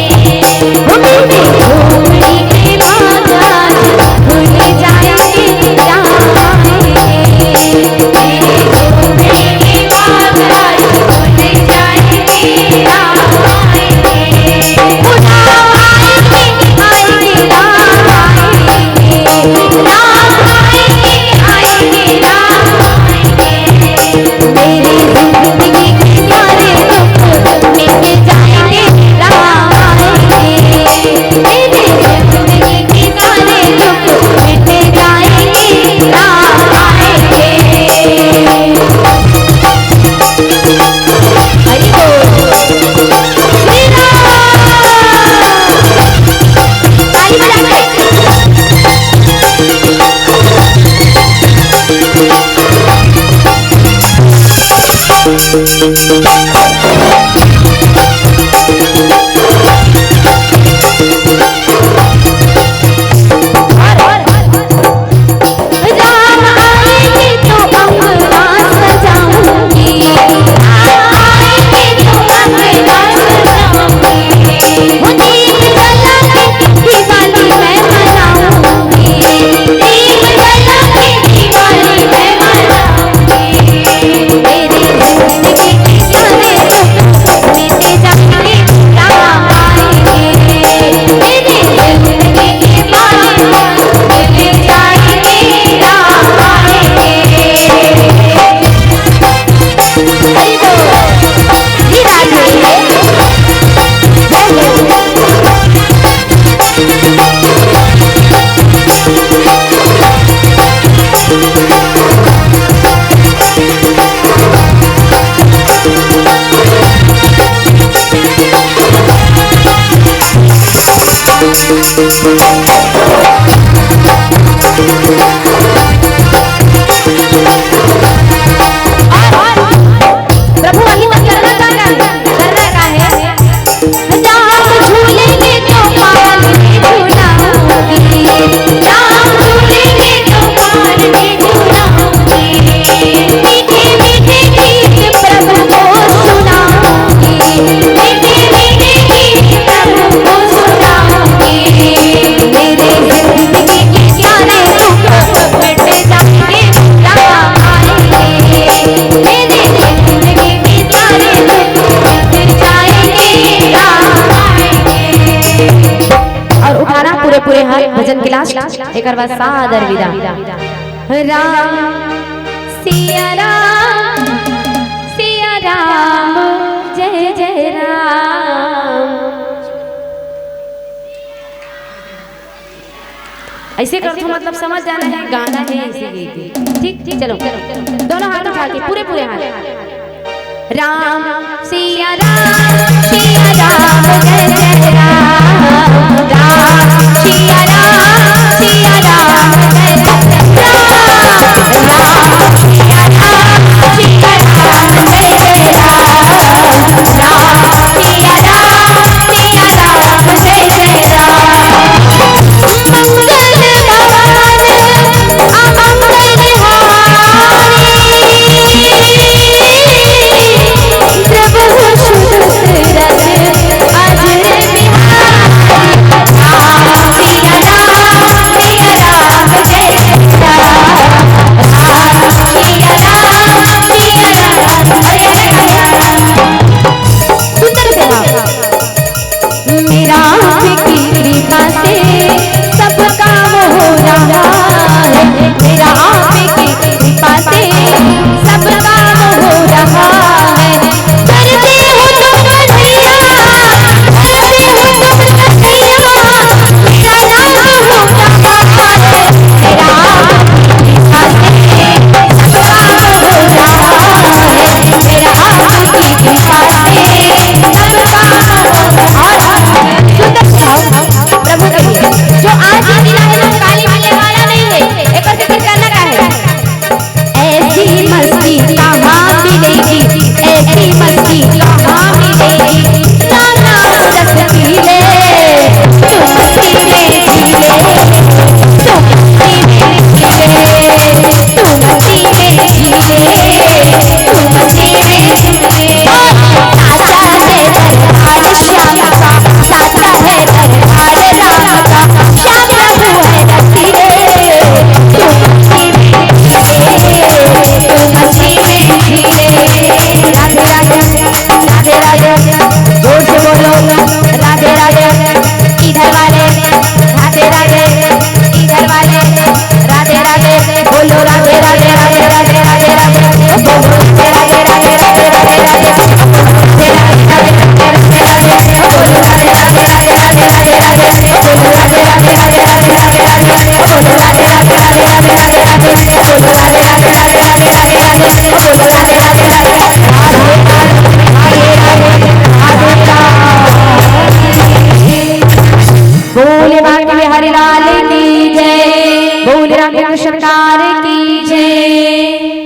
ओ मेरे झोपड़ी के भाग आज खुल जाएंगे, राम आएंगे। मेरे झोपड़ी के भाग आज खुल जाएंगे, राम आएंगे। पूरे हाथ भजन के लास्ट, एक बार सादर विदा। राम सिया राम, सिया राम, जय जय राम। ऐसे करथो, मतलब समझ जाना है, गाना है, ऐसे गीत। ठीक, ठीक, चलो, दोनों हाथ उठा के, पूरे, पूरे हाथ। राम सिया राम, सिया राम, जय जय राम। राम सिया राम, सिया राम, जय जय राम। राम सिया राम, सिया राम, जय जय राम। राम सिया राम, सिया राम, जय जय राम। मंगल भवन अमंगल हारी, प्रभु सुदशरथ अजर बिहारी। राम सिया राम, सिया राम, जय जय राम। राम सिया राम, सिया राम, जय जय राम। सुंदर से गाओ। मेरा आपकी कृपा से सब काम हो रहा है। मेरा आपकी कृपा से सब काम हो रहा है। करते हो तुम भैया, करते हो तुम भैया, मेरा नाम हो रहा है। मेरा आपकी कृपा से सब काम हो रहा है। मेरा आपकी कृपा से सब काम हो रहा है। और सुंदर से गाओ प्रभु के लिए, जो आज ही मिला है, वो काली मिलने वाला नहीं है। एक बार फिर करना का है। ऐसी मस्ती कहाँ मिलेगी, ऐसी मस्ती कहाँ मिलेगी। नाना रस पी ले, तू मस्ती में जी ले, तू मस्ती में जी ले, तू मस्ती में जी ले, तू मस्ती में जी ले। साचा है दरबार श्याम का, साचा है दरबार राम का, श्याम प्रभु है रसीले। राधे राधे, राधे राधे, जोर से बोलो, राधे राधे। इधर वाले, राधे राधे, इधर वाले, राधे राधे, बोलो राधे राधे, राधे राधे, राधे राधे, बोलो राधे राधे, राधे राधे, राधे राधे। बोले बांके बिहारी लाल की जय, बोले रामचंद्र सरकार